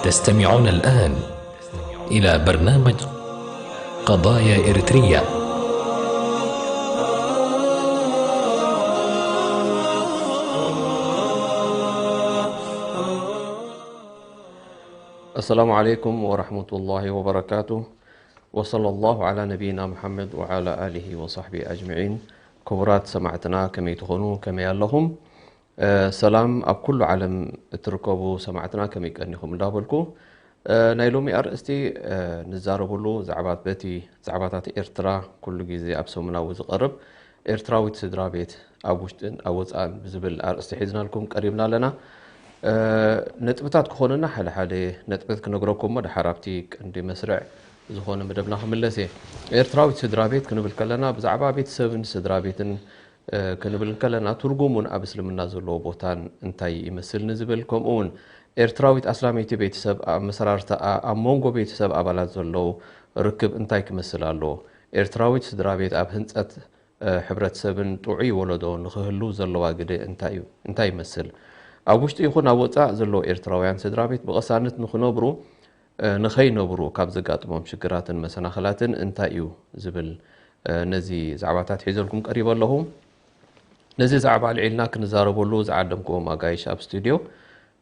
تستمعون الآن إلى برنامج قضايا إريترية. السلام عليكم ورحمة الله وبركاته، وصلى الله على نبينا محمد وعلى آله وصحبه أجمعين. ክቡራት ሰማዕትና ከመይ ትኾኑ፣ ከመይ ኣለኹም? ሰላም ኣብ ኩሉ ዓለም እትርከቡ ሰማዕትና ከመይ ቀኒኹም እንዳበልኩ፣ ናይ ሎሚ ኣርእስቲ ንዛረበሉ ዛዕባ በቲ ዛዕባታት ኤርትራ ኩሉ ግዜ ኣብ ሰሙናዊ ዝቐርብ ኤርትራዊት ስድራ ቤት ኣብ ውሽጥን ኣብ ወፃእን ብዝብል ኣርእስቲ ሒዝናልኩም ቀሪብና ኣለና። ነጥብታት ክኾነና ሓደ ሓደ ነጥብታት ክነግረኩም እሞ ድሓር ኣብቲ ቀንዲ መስርዕ ዝኾነ መደብና ክምለስ እየ። ኤርትራዊት ስድራ ቤት ክንብል ከለና ብዛዕባ ቤተሰብን ስድራ ቤትን ክንብል ከለና ትርጉሙን ኣብ እስልምና ዘለዎ ቦታን እንታይ ይመስል ንዝብል፣ ከምኡ እውን ኤርትራዊት ኣስላመይቲ ቤተሰብ ኣመሰራርታኣ ኣብ መንጎ ቤተሰብ ኣባላት ዘለዉ ርክብ እንታይ ክመስል ኣለዎ? ኤርትራዊት ስድራ ቤት ኣብ ህንፀት ሕብረተሰብን ጥዑይ ወለዶ ንኽህሉ ዘለዋ ግደ እንታይ እዩ? እንታይ ይመስል? ኣብ ውሽጢ ይኹን ኣብ ወፃእ ዘለዉ ኤርትራውያን ስድራ ቤት ብቐሳነት ንኽነብሩ ንኸይነብሩ ካብ ዘጋጥሞም ሽግራትን መሰናኽላትን እንታይ እዩ ዝብል ነዚ ዛዕባታት ሒዘልኩም ቀሪበ ኣለኹ። ነዚ ዛዕባ ኣልዒልና ክንዛረበሉ ዝዓደምክዎም ኣጋይሽ ኣብ ስቱድዮ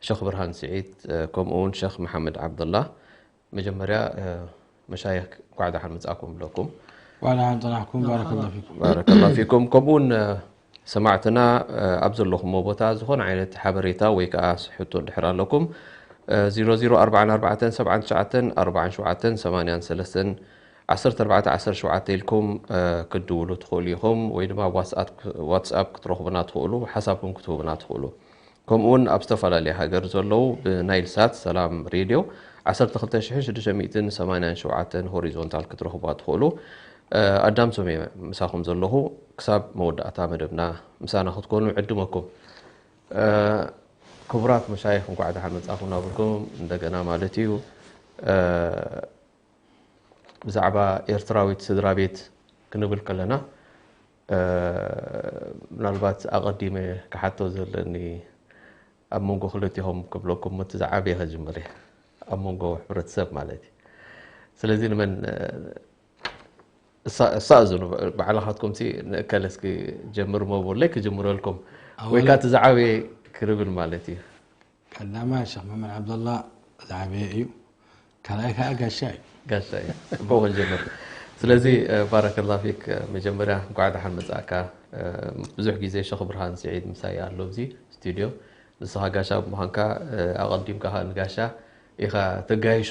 ሸኽ ብርሃን ስዒድ ከምኡ እውን ሸኽ መሓመድ ዓብደላ። መጀመርያ መሻይኽ እንኳዕ ደሓን መጻእኩም ብለኩም። ዋላ ሓን ጸናሕኩም ባረከላ ፊኩም። ባረከላ ፊኩም። ከምኡ እውን ሰማዕትና ኣብ ዘለኹሞ ቦታ ዝኾነ ዓይነት ሓበሬታ ወይ ከዓ ሕቶ እንድሕር ኣለኩም 0044794783 1414 ኢልኩም ክትድውሉ ትኽእሉ ኢኹም ወይ ድማ ዋትስኣፕ ክትረኽቡና ትኽእሉ፣ ሓሳብኩም ክትህቡና ትኽእሉ። ከምኡ እውን ኣብ ዝተፈላለየ ሃገር ዘለዉ ብናይል ሳት ሰላም ሬድዮ 12687 ሆሪዞንታል ክትረኽቧ ትኽእሉ። ኣዳምሶም እየ ምሳኹም ዘለኹ። ክሳብ መወዳእታ መደብና ምሳና ክትኮኑ ዕድመኩም። ክቡራት መሻይኽ እንኳዕ ደሓን መጻኹም ናብልኩም እንደገና ማለት እዩ። ብዛዕባ ኤርትራዊት ስድራ ቤት ክንብል ከለና ምናልባት ኣቐዲመ ክሓቶ ዘለኒ ኣብ መንጎ ክልቲኹም ክብለኩም እቲ ዝዓበየ ከጅምር እየ። ኣብ መንጎ ሕብረተሰብ ማለት እዩ። ስለዚ ንመን እሳ እዝኑ ባዕልኻትኩም ሲ ንእከለ እስኪ ጀምር መቦለይ ክጅምረልኩም ወይ ከዓ እቲ ዝዓበየ ክርብል ማለት እዩ። ቀዳማይ ሸኽ መመን ዓብደላ ዝዓበየ እዩ። ካልኣይ ከዓ ጋሻ እዩ። ጋሻ እዩ። ጽቡቕ ክንጀምር። ስለዚ ባረከላ ፊክ መጀመርያ እንኳዕ ደሓን መጻእካ። ብዙሕ ግዜ ሸኽ ብርሃን ስዒድ ምሳይ ኣሎ ኣብዚ ስቱድዮ። ንስኻ ጋሻ ብምዃንካ ኣቐዲምካ ከዓ ንጋሻ ኢኻ ተጋይሾ።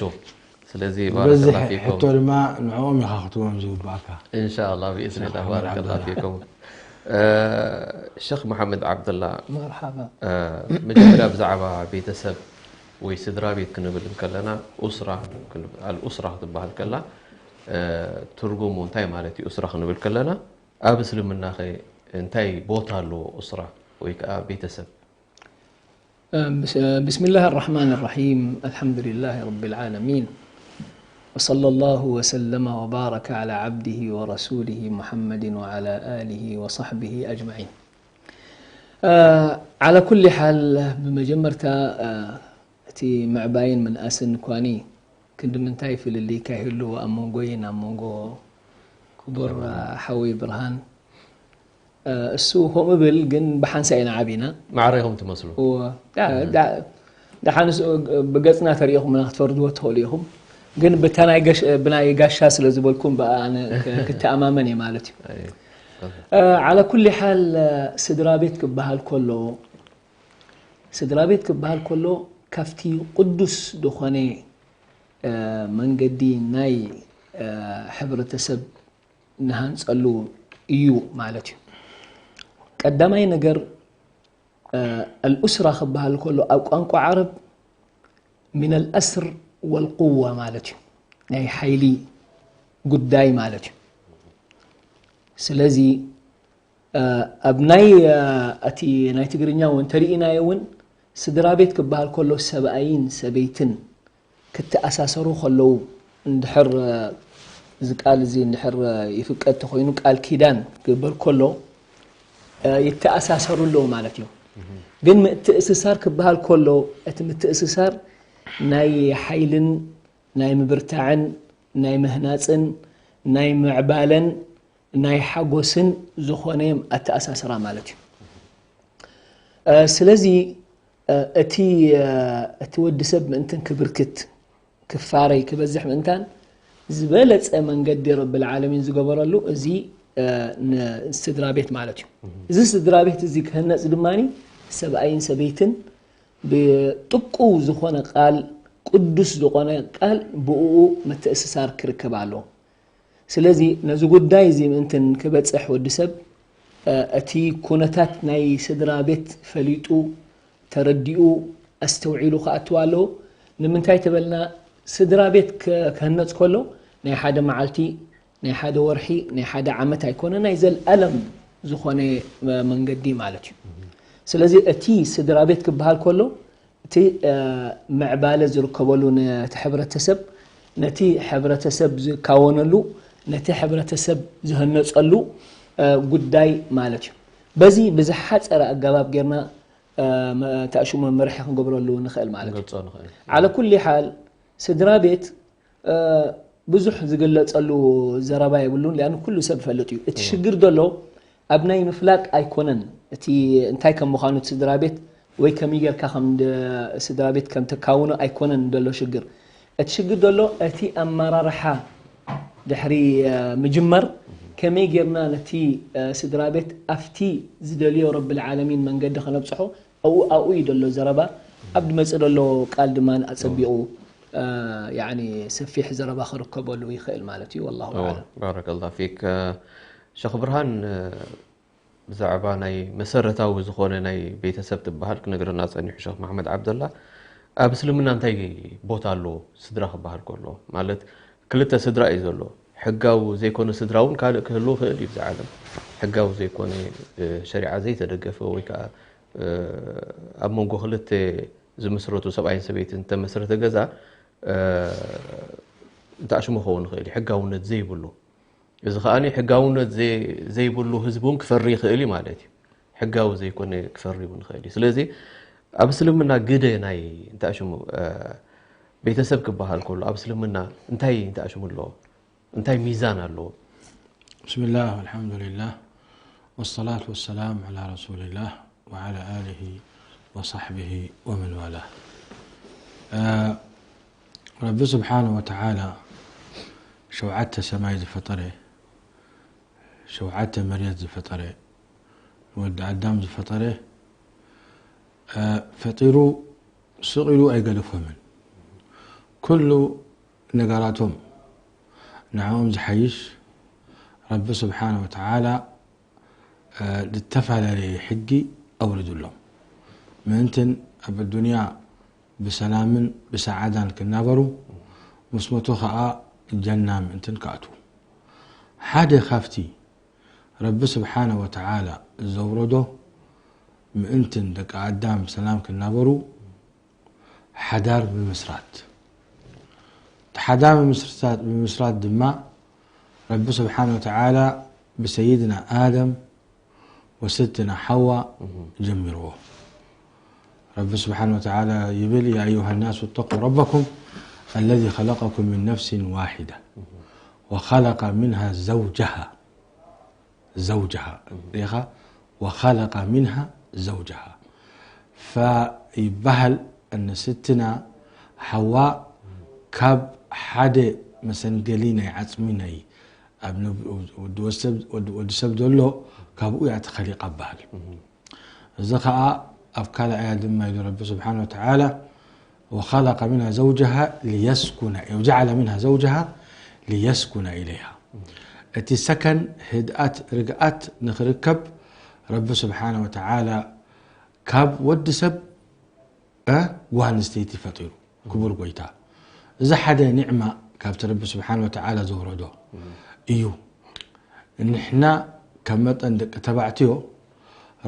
ስለዚ ባረከላ በዝሕ ፊኩም። ሕቶ ድማ ንዕኦም ኢኻ ክትዎም ዝግባእካ። ኢንሻኣላ ብኢዝኒላ ሸኽ ባረከላ መሓመድ ፊኩም። ሸኽ መሓመድ ዓብደላ መርሓባ መጀመርያ ብዛዕባ ቤተሰብ ወይ ስድራ ቤት ክንብል እንከለና ኡስራ ኣልኡስራ ክትበሃል ከላ ትርጉሙ እንታይ ማለት እዩ? ኡስራ ክንብል ከለና ኣብ እስልምና ኸ እንታይ ቦታ ኣለዎ? ኡስራ ወይ ከዓ ቤተሰብ بسم الله الرحمن الرحيم الحمد لله رب العالمين وصلى الله وسلم وبارك على عبده ورسوله محمد وعلى آله وصحبه أجمعين على كل حال ብመጀመርታ እቲ ምዕባይን ምንኣስን ኳኒ ክንዲ ምንታይ ፍልልይ ከይህሉ ኣብ መንጎይን ኣብ መንጎ ክቡር ሓወይ ብርሃን እሱ ከምኡ ብል ግን ብሓንሳ ኢና ዓቢና ማዕረ ኢኹም ትመስሉ። ደሓንስ ብገፅና ተሪኢኹምና ክትፈርድዎ ትኽእሉ ኢኹም ግን ብታ ናይ ገሽ- ብናይ ጋሻ ስለ ዝበልኩም ብኣ ኣነ ክ- ክተኣማመን እየ ማለት እዩ على كل حال ስድራ ቤት ክበሃል ከሎ ስድራ ቤት ክበሃል ከሎ ካብቲ ቅዱስ ዝኾነ መንገዲ ናይ ሕብረተሰብ ንሃንፀሉ እዩ ማለት እዩ ቀዳማይ ነገር ኣልኡስራ ክበሃል ከሎ ኣብ ቋንቋ ዓረብ من الأسر والقوة ማለት እዩ ናይ ሓይሊ ጉዳይ ማለት እዩ ስለዚ ኣብ ናይ እቲ ናይ ትግርኛ እውን ተርእናዮ እውን ስድራ ቤት ክበሃል ከሎ ሰብኣይን ሰበይትን ክተኣሳሰሩ ከለዉ እንድሕር እዚ ቃል እዚ እንድሕር ይፍቀድ ተኮይኑ ቃል ኪዳን ክግበር ከሎ ይተኣሳሰሩ ኣለዉ ማለት እዩ ግን ምትእስሳር ክበሃል ከሎ እቲ ምትእስሳር ናይ ሓይልን ናይ ምብርታዕን ናይ ምህናፅን ናይ ምዕባለን ናይ ሓጎስን ዝኾነ ኣተኣሳስራ ማለት እዩ። ስለዚ እቲ እቲ ወዲ ሰብ ምእንትን ክብርክት ክፋረይ ክበዝሕ ምእንታን ዝበለፀ መንገዲ ረብል ዓለሚን ዝገበረሉ እዚ ንስድራ ቤት ማለት እዩ። እዚ ስድራ ቤት እዚ ክህነፅ ድማ ሰብኣይን ሰበይትን ብጥብቁ ዝኾነ ቃል ቅዱስ ዝኾነ ቃል ብኡ ምትእስሳር ክርከብ ኣለዎ። ስለዚ ነዚ ጉዳይ እዚ ምእንትን ክበፅሕ ወዲ ሰብ እቲ ኩነታት ናይ ስድራ ቤት ፈሊጡ ተረዲኡ ኣስተውዒሉ ክኣትው ኣለዎ። ንምንታይ ተበልና ስድራ ቤት ክህነፅ ከሎ ናይ ሓደ መዓልቲ ናይ ሓደ ወርሒ ናይ ሓደ ዓመት ኣይኮነ ናይ ዘልኣለም ዝኾነ መንገዲ ማለት እዩ። ስለዚ እቲ ስድራ ቤት ክበሃል ከሎ እቲ ምዕባለ ዝርከበሉ ነቲ ሕብረተሰብ ነቲ ሕብረተሰብ ዝካወነሉ ነቲ ሕብረተሰብ ዝህነፀሉ ጉዳይ ማለት እዩ። በዚ ብዝሓፀረ ኣገባብ ጌርና ተኣሽሙ መምርሒ ክንገብረሉ ንኽእል ማለት እዩ። ዓለ ኩሊ ሓል ስድራ ቤት ብዙሕ ዝግለፀሉ ዘረባ የብሉን። ሊኣኑ ኩሉ ሰብ ይፈልጥ እዩ። እቲ ሽግር ዘሎ ኣብ ናይ ምፍላጥ ኣይኮነን። እቲ እንታይ ከም ምዃኑ እቲ ስድራ ቤት ወይ ከመይ ጌርካ ከም ስድራ ቤት ከም ተካውኖ ኣይኮነን ዘሎ ሽግር። እቲ ሽግር ዘሎ እቲ ኣመራርሓ ድሕሪ ምጅመር ከመይ ጌርና ነቲ ስድራ ቤት ኣብቲ ዝደልዮ ረብል ዓለሚን መንገዲ ከነብፅሖ ኣብኡ ኣብኡ እዩ ዘሎ ዘረባ። ኣብ ድመፅእ ዘሎ ቃል ድማ ኣፀቢቑ ሰፊሕ ዘረባ ክርከበሉ ይኽእል ማለት እዩ። ወላሁ ኣዕለም። ባረከላ ፊክ ሸኽ ብርሃን። ብዛዕባ ናይ መሰረታዊ ዝኾነ ናይ ቤተሰብ ትበሃል ክነግረና ጸኒሑ ሸኽ መሓመድ ዓብደላ። ኣብ እስልምና እንታይ ቦታ ኣለዎ ስድራ ክበሃል ከሎ? ማለት ክልተ ስድራ እዩ ዘሎ። ሕጋዊ ዘይኮነ ስድራ እውን ካልእ ክህልው ይኽእል እዩ። ብዛ ዓለም ሕጋዊ ዘይኮነ ብሸሪዓ ዘይተደገፈ ወይ ከዓ ኣብ መንጎ ክልተ ዝምስረቱ ሰብኣይን ሰበይትን ዝተመስረተ ገዛ እንተኣሽሙ ክኸውን ይኽእል እዩ። ሕጋውነት ዘይብሉ እዚ ከኣ ሕጋውነት ዘይብሉ ህዝቢ እውን ክፈሪ ይኽእል እዩ ማለት እዩ። ሕጋዊ ዘይኮነ ክፈሪ እውን ይኽእል እዩ። ስለዚ ኣብ እስልምና ግደ ናይ እንታይ ሽሙ ቤተሰብ ክበሃል ከሎ ኣብ እስልምና እንታይ እንታይ ሽሙ ኣለዎ? እንታይ ሚዛን ኣለዎ? بسم الله والحمد لله والصلاة والسلام على رسول الله وعلى آله وصحبه ومن والاه. ረቢ ስብሓነ ወተዓላ ሸውዓተ ሰማይ ዝፈጠረ፣ ሸውዓተ መሬት ዝፈጠረ፣ ንወዲ ኣዳም ዝፈጠረ ፈጢሩ ስቕ ኢሉ ኣይገደፎምን። ኩሉ ነገራቶም ንዕኦም ዝሓይሽ ረቢ ስብሓነ ወተዓላ ዝተፈላለየ ሕጊ ኣውሪዱሎም። ምእንትን ኣብ ኣዱንያ ብሰላምን ብሰዓዳን ክናበሩ፣ ምስ ሞቱ ኸዓ ጀና ምእንትን ክኣትዉ። ሓደ ካብቲ ረቢ ስብሓነ ወተዓላ ዘውረዶ ምእንትን ደቂ ኣዳም ብሰላም ክናበሩ ሓዳር ብምስራት። እቲ ሓዳር ብምስራት ድማ ረቢ ስብሓነ ወተዓላ ብሰይድና ኣደም ወሰይድትና ሓዋ ጀሚርዎ። ረቢ ስብሓነ ወተዓላ ይብል፣ يا أيها الناس اتقوا ربكم الذي خلقكم من نفس واحدة وخلق منها زوجها. زوجها ሪኢኻ، وخلق منها زوجها ይበሃል። ንስትና ሓዋ ካብ ሓደ መሰንገሊ ናይ ዓፅሚ ናይ ኣብ ወዲ ሰብ ዘሎ ካብኡ እያ ተኸሊቃ በሃል። እዚ ከዓ ኣብ ካልእ ኣያ ድማ ኢሉ ረቢ ስብሓን ወተዓላ وخلق منها زوجها ليسكن وجعل منها زوجها ليسكن إليها። እቲ ሰከን ህድኣት ርግኣት ንክርከብ ረቢ ስብሓን ወተዓላ ካብ ወዲ ሰብ ጓል ኣንስተይቲ ፈጢሩ። ክቡር ጎይታ፣ እዚ ሓደ ኒዕማ ካብቲ ረቢ ስብሓን ወተዓላ ዘውረዶ እዩ። ንሕና ከም መጠን ደቂ ተባዕትዮ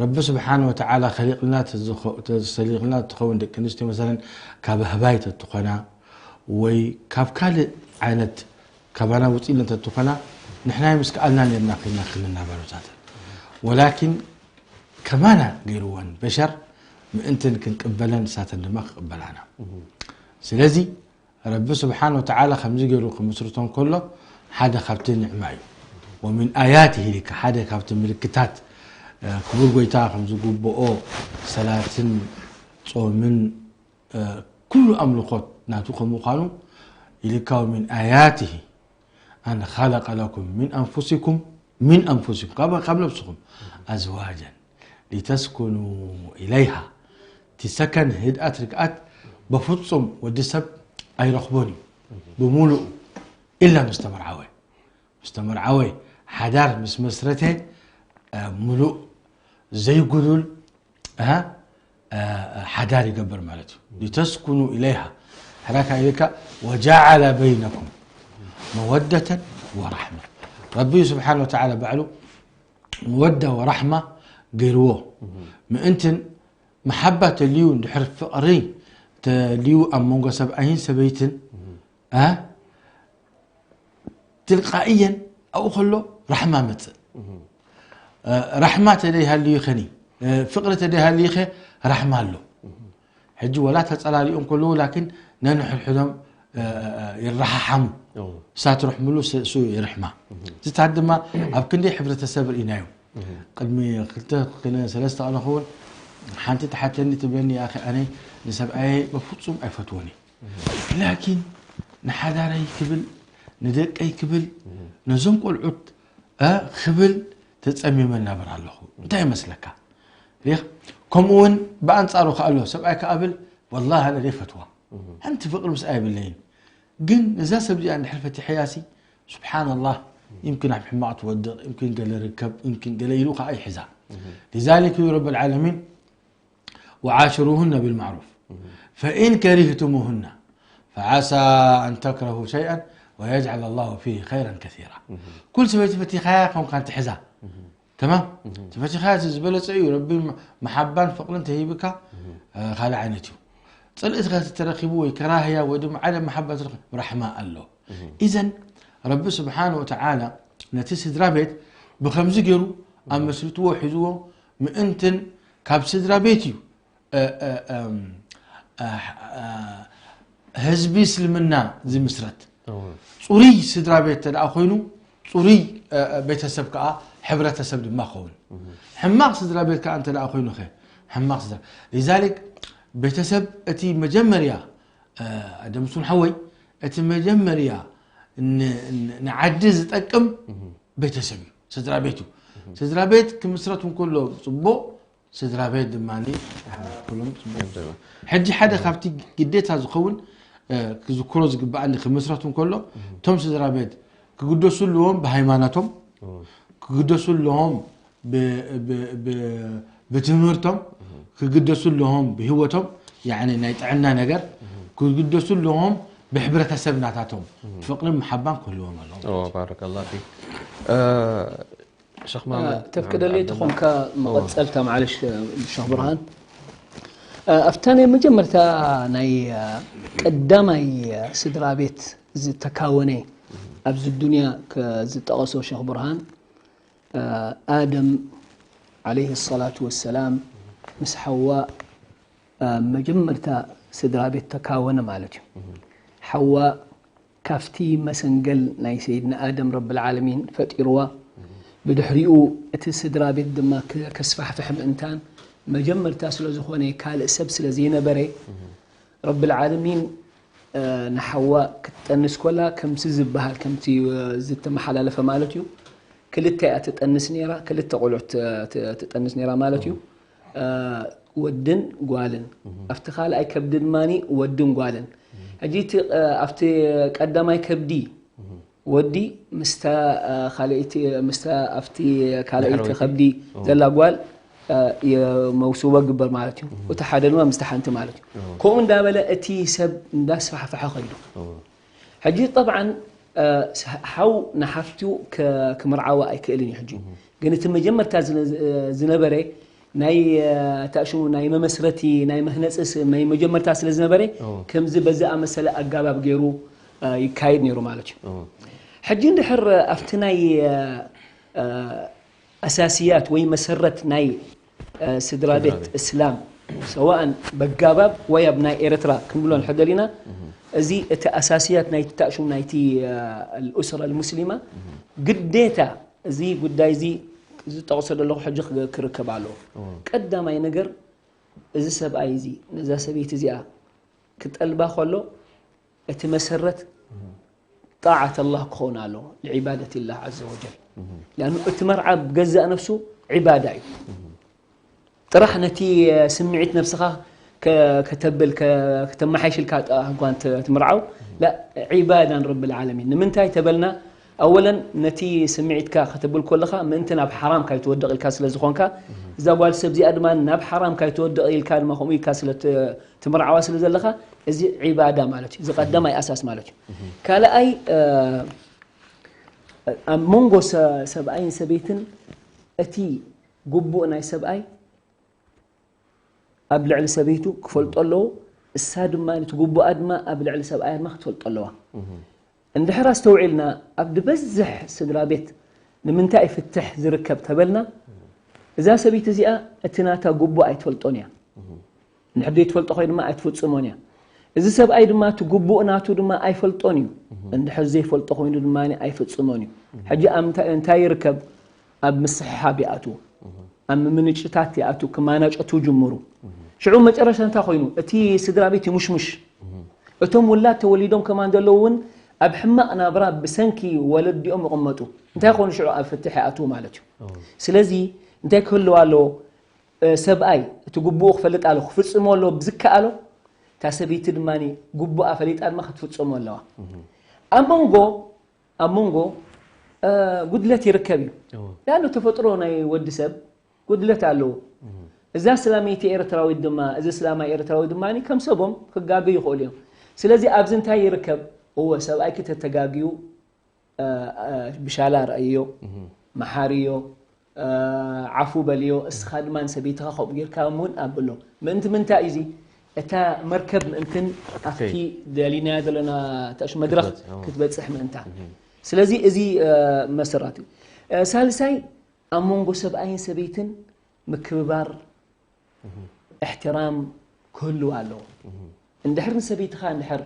ረቢ ስብሓን ወተዓላ ከሊቕልና ተዝኸ- ተሰሊቕልና ትኸውን ደቂ ኣንስትዮ መሰለን ካብ ኣህባይ ተትኾና ወይ ካብ ካልእ ዓይነት ካባና ውፅኢለን ተትኾና ንሕና ምስ ከኣልና ነርና ኮይና ክንናበረታተን ወላኪን ከማና ገይርወን በሸር ምእንትን ክንቅበለን ንሳተን ድማ ክቅበላና። ስለዚ ረቢ ስብሓን ወተዓላ ከምዚ ገይሩ ክምስርቶም ከሎ ሓደ ካብቲ ንዕማ እዩ። ወሚን ኣያት ኢልካ ሓደ ካብቲ ምልክታት ክቡር ጎይታ ከምዝግብኦ ሰላትን ጾምን ኩሉ ኣምልኾት ናቱ ከምዃኑ ኢልካ ወሚን ኣያት ኣን ኻለቀ ለኩም ሚን ኣንፉሲኩም ሚን ኣንፉሲኩም ካብ ነብስኹም ኣዝዋጀን ሊተስኩኑ ኢለይሃ እቲ ሰከን ህድኣት ርግኣት በፍጹም ወዲ ሰብ ኣይረኽቦን እዩ ብሙሉኡ ኢላ ምስ ተመርዓወ ምስ ተመርዓወ ሓዳር ምስ መስረተ ሙሉእ ዘይጉዱል ሓዳር ይገብር ማለት እዩ ሊተስኩኑ ኢለይሃ ሕራካ ኢልካ ወጃዓለ በይነኩም መወደተን ወራሕመ ረቢ ስብሓን ወተዓላ ባዕሉ መወዳ ወራሕማ ገይርዎ ምእንትን መሓባ ተልዩ እንድሕር ፍቕሪ ተልዩ ኣብ መንጎ ሰብኣይን ሰበይትን ትልቃእየን ኣብኡ ከሎ ራሕማ መፅእ ራሕማ ተደይሃልዩ ኸኒ ፍቕሪ ተደይሃልዩ ኸ ራሕማ ኣሎ ሕጂ ወላ ተፀላሊኦም ከለዉ ላኪን ነንሕድሕዶም ይረሓሓሙ እሳት ርሕምሉ እሱ ይርሕማ እዚታት ድማ ኣብ ክንደይ ሕብረተሰብ ርኢናዮም ቅድሚ ክልተ ሰለስተ ቀነ ክውን ሓንቲ ተሓተኒ ትብለኒ ኣነ ንሰብኣየ በፍፁም ኣይፈትወኒ ላኪን ንሓዳረይ ክብል ንደቀይ ክብል ነዞም ቆልዑት ክብል ተፀሚመ እናበር ኣለኹ እንታይ ይመስለካ ከምኡ እውን ብኣንፃሩ ከኣሎ ሰብኣይ ከኣብል ወላ ኣነ ዘይፈትዋ ሓንቲ ፍቅሪ ምስኣ የብለይን ግን ነዛ ሰብ ዚኣ እንድሕር ፈቲሐያ ሲ ስብሓንላህ يمكن ኣብ ሕማቕ ትወድቕ يمكن ገለ ርከብ يمكن ገለ ኢሉ ከዓ ይሕዛ لذلك ይብሉ ረቢ العالمين وعاشروهن بالمعروف فإن كرهتموهن فعسى أن تكرهوا شيئا ويجعل الله فيه خيرا كثيرا ኩል ሰበይቲ ፈቲኻያ ከምካን ትሕዛ ተማም እቲ ፈቲኻ እቲ ዝበለፀ እዩ ረቢ መሓባን ፍቅርን ተሂብካ ካልእ ዓይነት እዩ ፅልእትካ ተረኪቡ ወይ ከራህያ ወይ ድማ ዓለም መሓባ ትረኪብ ራሕማ ኣሎ ኢዘን ረቢ ስብሓን ወተዓላ ነቲ ስድራ ቤት ብከምዚ ገይሩ ኣብ መስርትዎ ሒዝዎ ምእንትን ካብ ስድራ ቤት እዩ ህዝቢ እስልምና ዝምስረት ፅሩይ ስድራ ቤት ተደኣ ኮይኑ ፅሩይ ቤተሰብ ከዓ ሕብረተሰብ ድማ ኸውን ሕማቕ ስድራ ቤት ከዓ እንተ ደኣ ኮይኑ ኸ ሕማቕ ስድራ ሊዛሊክ ቤተሰብ እቲ መጀመርያ ኣደምሱን ሓወይ እቲ መጀመርያ ንዓዲ ዝጠቅም ቤተሰብ እዩ ስድራ ቤት እዩ ስድራ ቤት ክምስረት እንከሎ ፅቡቅ ስድራ ቤት ድማ ሕጂ ሓደ ካብቲ ግዴታ ዝኸውን ክዝክሮ ዝግበኣኒ ክምስረት እንከሎ እቶም ስድራ ቤት ክግደሱ ኣለዎም ብሃይማኖቶም ክግደሱ ኣለዎም ብትምህርቶም ክግደሱ ኣለዎም ብህይወቶም ናይ ጥዕና ነገር ክግደሱ ኣለዎም ብሕብረተሰብ ናታቶም ፍቅርን መሓባን ክህልዎም ኣለዎም ባረከላ ፊክ ሸኽ መሓመድ ተፍቅደለይ ተኾንካ መቐፀልታ ማዕለሽ ሸኽ ብርሃን ኣብታ ናይ መጀመርታ ናይ ቀዳማይ ስድራ ቤት ዝተካወነ ኣብዚ ዱንያ ዝጠቐሶ ሸኽ ብርሃን ኣደም ዓለይህ ሰላቱ ወሰላም ምስ ሓዋ መጀመርታ ስድራ ቤት ተካወነ ማለት እዩ። ሓዋ ካብቲ መሰንገል ናይ ሰይድና ኣደም ረቢ ልዓለሚን ፈጢርዋ። ብድሕሪኡ እቲ ስድራ ቤት ድማ ከስፋሕፍሕ ምእንታን መጀመርታ ስለ ዝኾነ ካልእ ሰብ ስለ ዘይነበረ ረቢ ልዓለሚን ንሓዋ ክትጠንስ ኮላ ከምቲ ዝበሃል ከምቲ ዝተመሓላለፈ ማለት እዩ ክልተ እያ ትጠንስ ነይራ ክልተ ቆልዑት ትጠንስ ነይራ ማለት እዩ ወድን ጓልን ኣብቲ ካልኣይ ከብዲ ድማ ወድን ጓልን ሕጂ ኣብቲ ቀዳማይ ከብዲ ወዲ ምስታ ካልኣይቲ ምስታ ኣብቲ ካልኣይቲ ከብዲ ዘላ ጓል የመውስቦ ግበር ማለት እዩ እቲ ሓደ ድማ ምስቲ ሓንቲ ማለት እዩ ከምኡ እንዳበለ እቲ ሰብ እንዳስፋሕፈሐ ከይዱ ሕጂ ጠብዓን ሓው ንሓፍቱ ክምርዓዋ ኣይክእልን እዩ ሕጂ ግን እቲ መጀመርታ ዝነበረ ናይ ታሽሙ ናይ መመስረቲ ናይ መህነፂ ናይ መጀመርታ ስለ ዝነበረ ከምዚ በዚ ኣመሰለ ኣጋባብ ገይሩ ይካየድ ነይሩ ማለት እዩ ሕጂ እንድሕር ኣብቲ ናይ ኣሳስያት ወይ መሰረት ናይ ስድራ ቤት እስላም ሰዋእን በጋባብ ወይ ኣብ ናይ ኤርትራ ክንብሎ ንሕደል ኢና። እዚ እቲ ኣሳስያት ናይ ተእሽም ናይቲ ኣልኡስራ ልሙስሊማ ግዴታ እዚ ጉዳይ እዚ ዝጠቕሶ ዘለኹ ሕጂ ክርከብ ኣለዎ። ቀዳማይ ነገር እዚ ሰብኣይ እዚ ነዛ ሰበይቲ እዚኣ ክጠልባ ከሎ እቲ መሰረት ጣዓት ኣላህ ክኸውን ኣለዎ፣ ንዒባደት ላህ ዓዘ ወጀል። ሊኣኑ እቲ መርዓ ብገዛእ ነፍሱ ዒባዳ እዩ። ጥራሕ ነቲ ስምዒት ነብስኻ ከተብል ከተመሓይሽልካ እኳ ትምርዓው ዒባዳን ረብል ዓለሚን። ንምንታይ ተበልና ኣወለን ነቲ ስምዒትካ ከተብል ከለኻ ምእንቲ ናብ ሓራም ካይትወድቕ ኢልካ ስለ ዝኾንካ እዛ ጓል ሰብ እዚኣ ድማ ናብ ሓራም ካይትወድቕ ኢልካ ድማ ከምኡ ኢልካ ስለ ትምርዓዋ ስለ ዘለኻ እዚ ዒባዳ ማለት እዩ። እዚ ቀዳማይ ኣሳስ ማለት እዩ። ካልኣይ ኣብ መንጎ ሰብኣይን ሰበይትን እቲ ግቡእ ናይ ሰብኣይ ኣብ ልዕሊ ሰበይቱ ክፈልጦ ኣለዎ። እሳ ድማ እቲ ግቡኣ ድማ ኣብ ልዕሊ ሰብኣያ ድማ ክትፈልጦ ኣለዋ። እንድሕር ኣስተውዒልና ኣብ ዝበዝሕ ስድራ ቤት ንምንታይ ፍትሕ ዝርከብ ተበልና እዛ ሰበይቲ እዚኣ እቲ ናታ ግቡእ ኣይትፈልጦን እያ። እንድሕር ዘይትፈልጦ ኮይኑ ድማ ኣይትፍጽሞን እያ። እዚ ሰብኣይ ድማ እቲ ግቡእ ናቱ ድማ ኣይፈልጦን እዩ። እንድሕር ዘይፈልጦ ኮይኑ ድማ ኣይፍጽሞን እዩ። ሕጂ ኣብ እንታይ እንታይ ይርከብ? ኣብ ምስሕሓብ ይኣትዉ። ኣብ ምምንጭታት ይኣትዉ፣ ክማናጨቱ ይጅምሩ። ሽዑ መጨረሻ እንታይ ኮይኑ? እቲ ስድራ ቤት ይሙሽሙሽ። እቶም ውላድ ተወሊዶም ከማን ዘለዉ እውን ኣብ ሕማቕ ናብራ ብሰንኪ ወለዲኦም ይቕመጡ። እንታይ ኮይኑ ሽዑ ኣብ ፍትሕ ይኣትዉ ማለት እዩ። ስለዚ እንታይ ክህልዋ ኣለዎ? ሰብኣይ እቲ ግቡኡ ክፈልጥ ኣሎ ክፍጽሞ ኣሎ ብዝከኣሎ እታ ሰበይቲ ድማ ግቡኣ ፈሊጣ ድማ ክትፍጽሞ ኣለዋ። ኣብ መንጎ ኣብ መንጎ ጉድለት ይርከብ እዩ። ዳሎ ተፈጥሮ ናይ ወዲ ሰብ ጉድለት ኣለዎ። እዛ ስላመይቲ ኤርትራዊት ድማ እዚ ስላማይ ኤርትራዊ ድማ ከም ሰቦም ክጋገዩ ይኽእሉ እዮም። ስለዚ ኣብዚ እንታይ ይርከብ? እወ ሰብኣይኪ ተተጋግዩ ብሻላ ረኣይዮ፣ መሓርዮ፣ ዓፉ በልዮ፣ እስኻ ድማ ንሰበይትኻ ከምኡ ጌርካ እውን ኣብሎ። ምእንቲ ምንታይ እዩ እዚ? እታ መርከብ ምእንትን ኣብቲ ደሊናዮ ዘለና ተእሽ መድረኽ ክትበጽሕ ምእንታ። ስለዚ እዚ መሰራት እዩ። ሳልሳይ ኣብ መንጎ ሰብኣይን ሰበይትን ምክብባር፣ እሕትራም ክህልው ኣለዎ። እንድሕር ንሰበይትኻ እንድሕር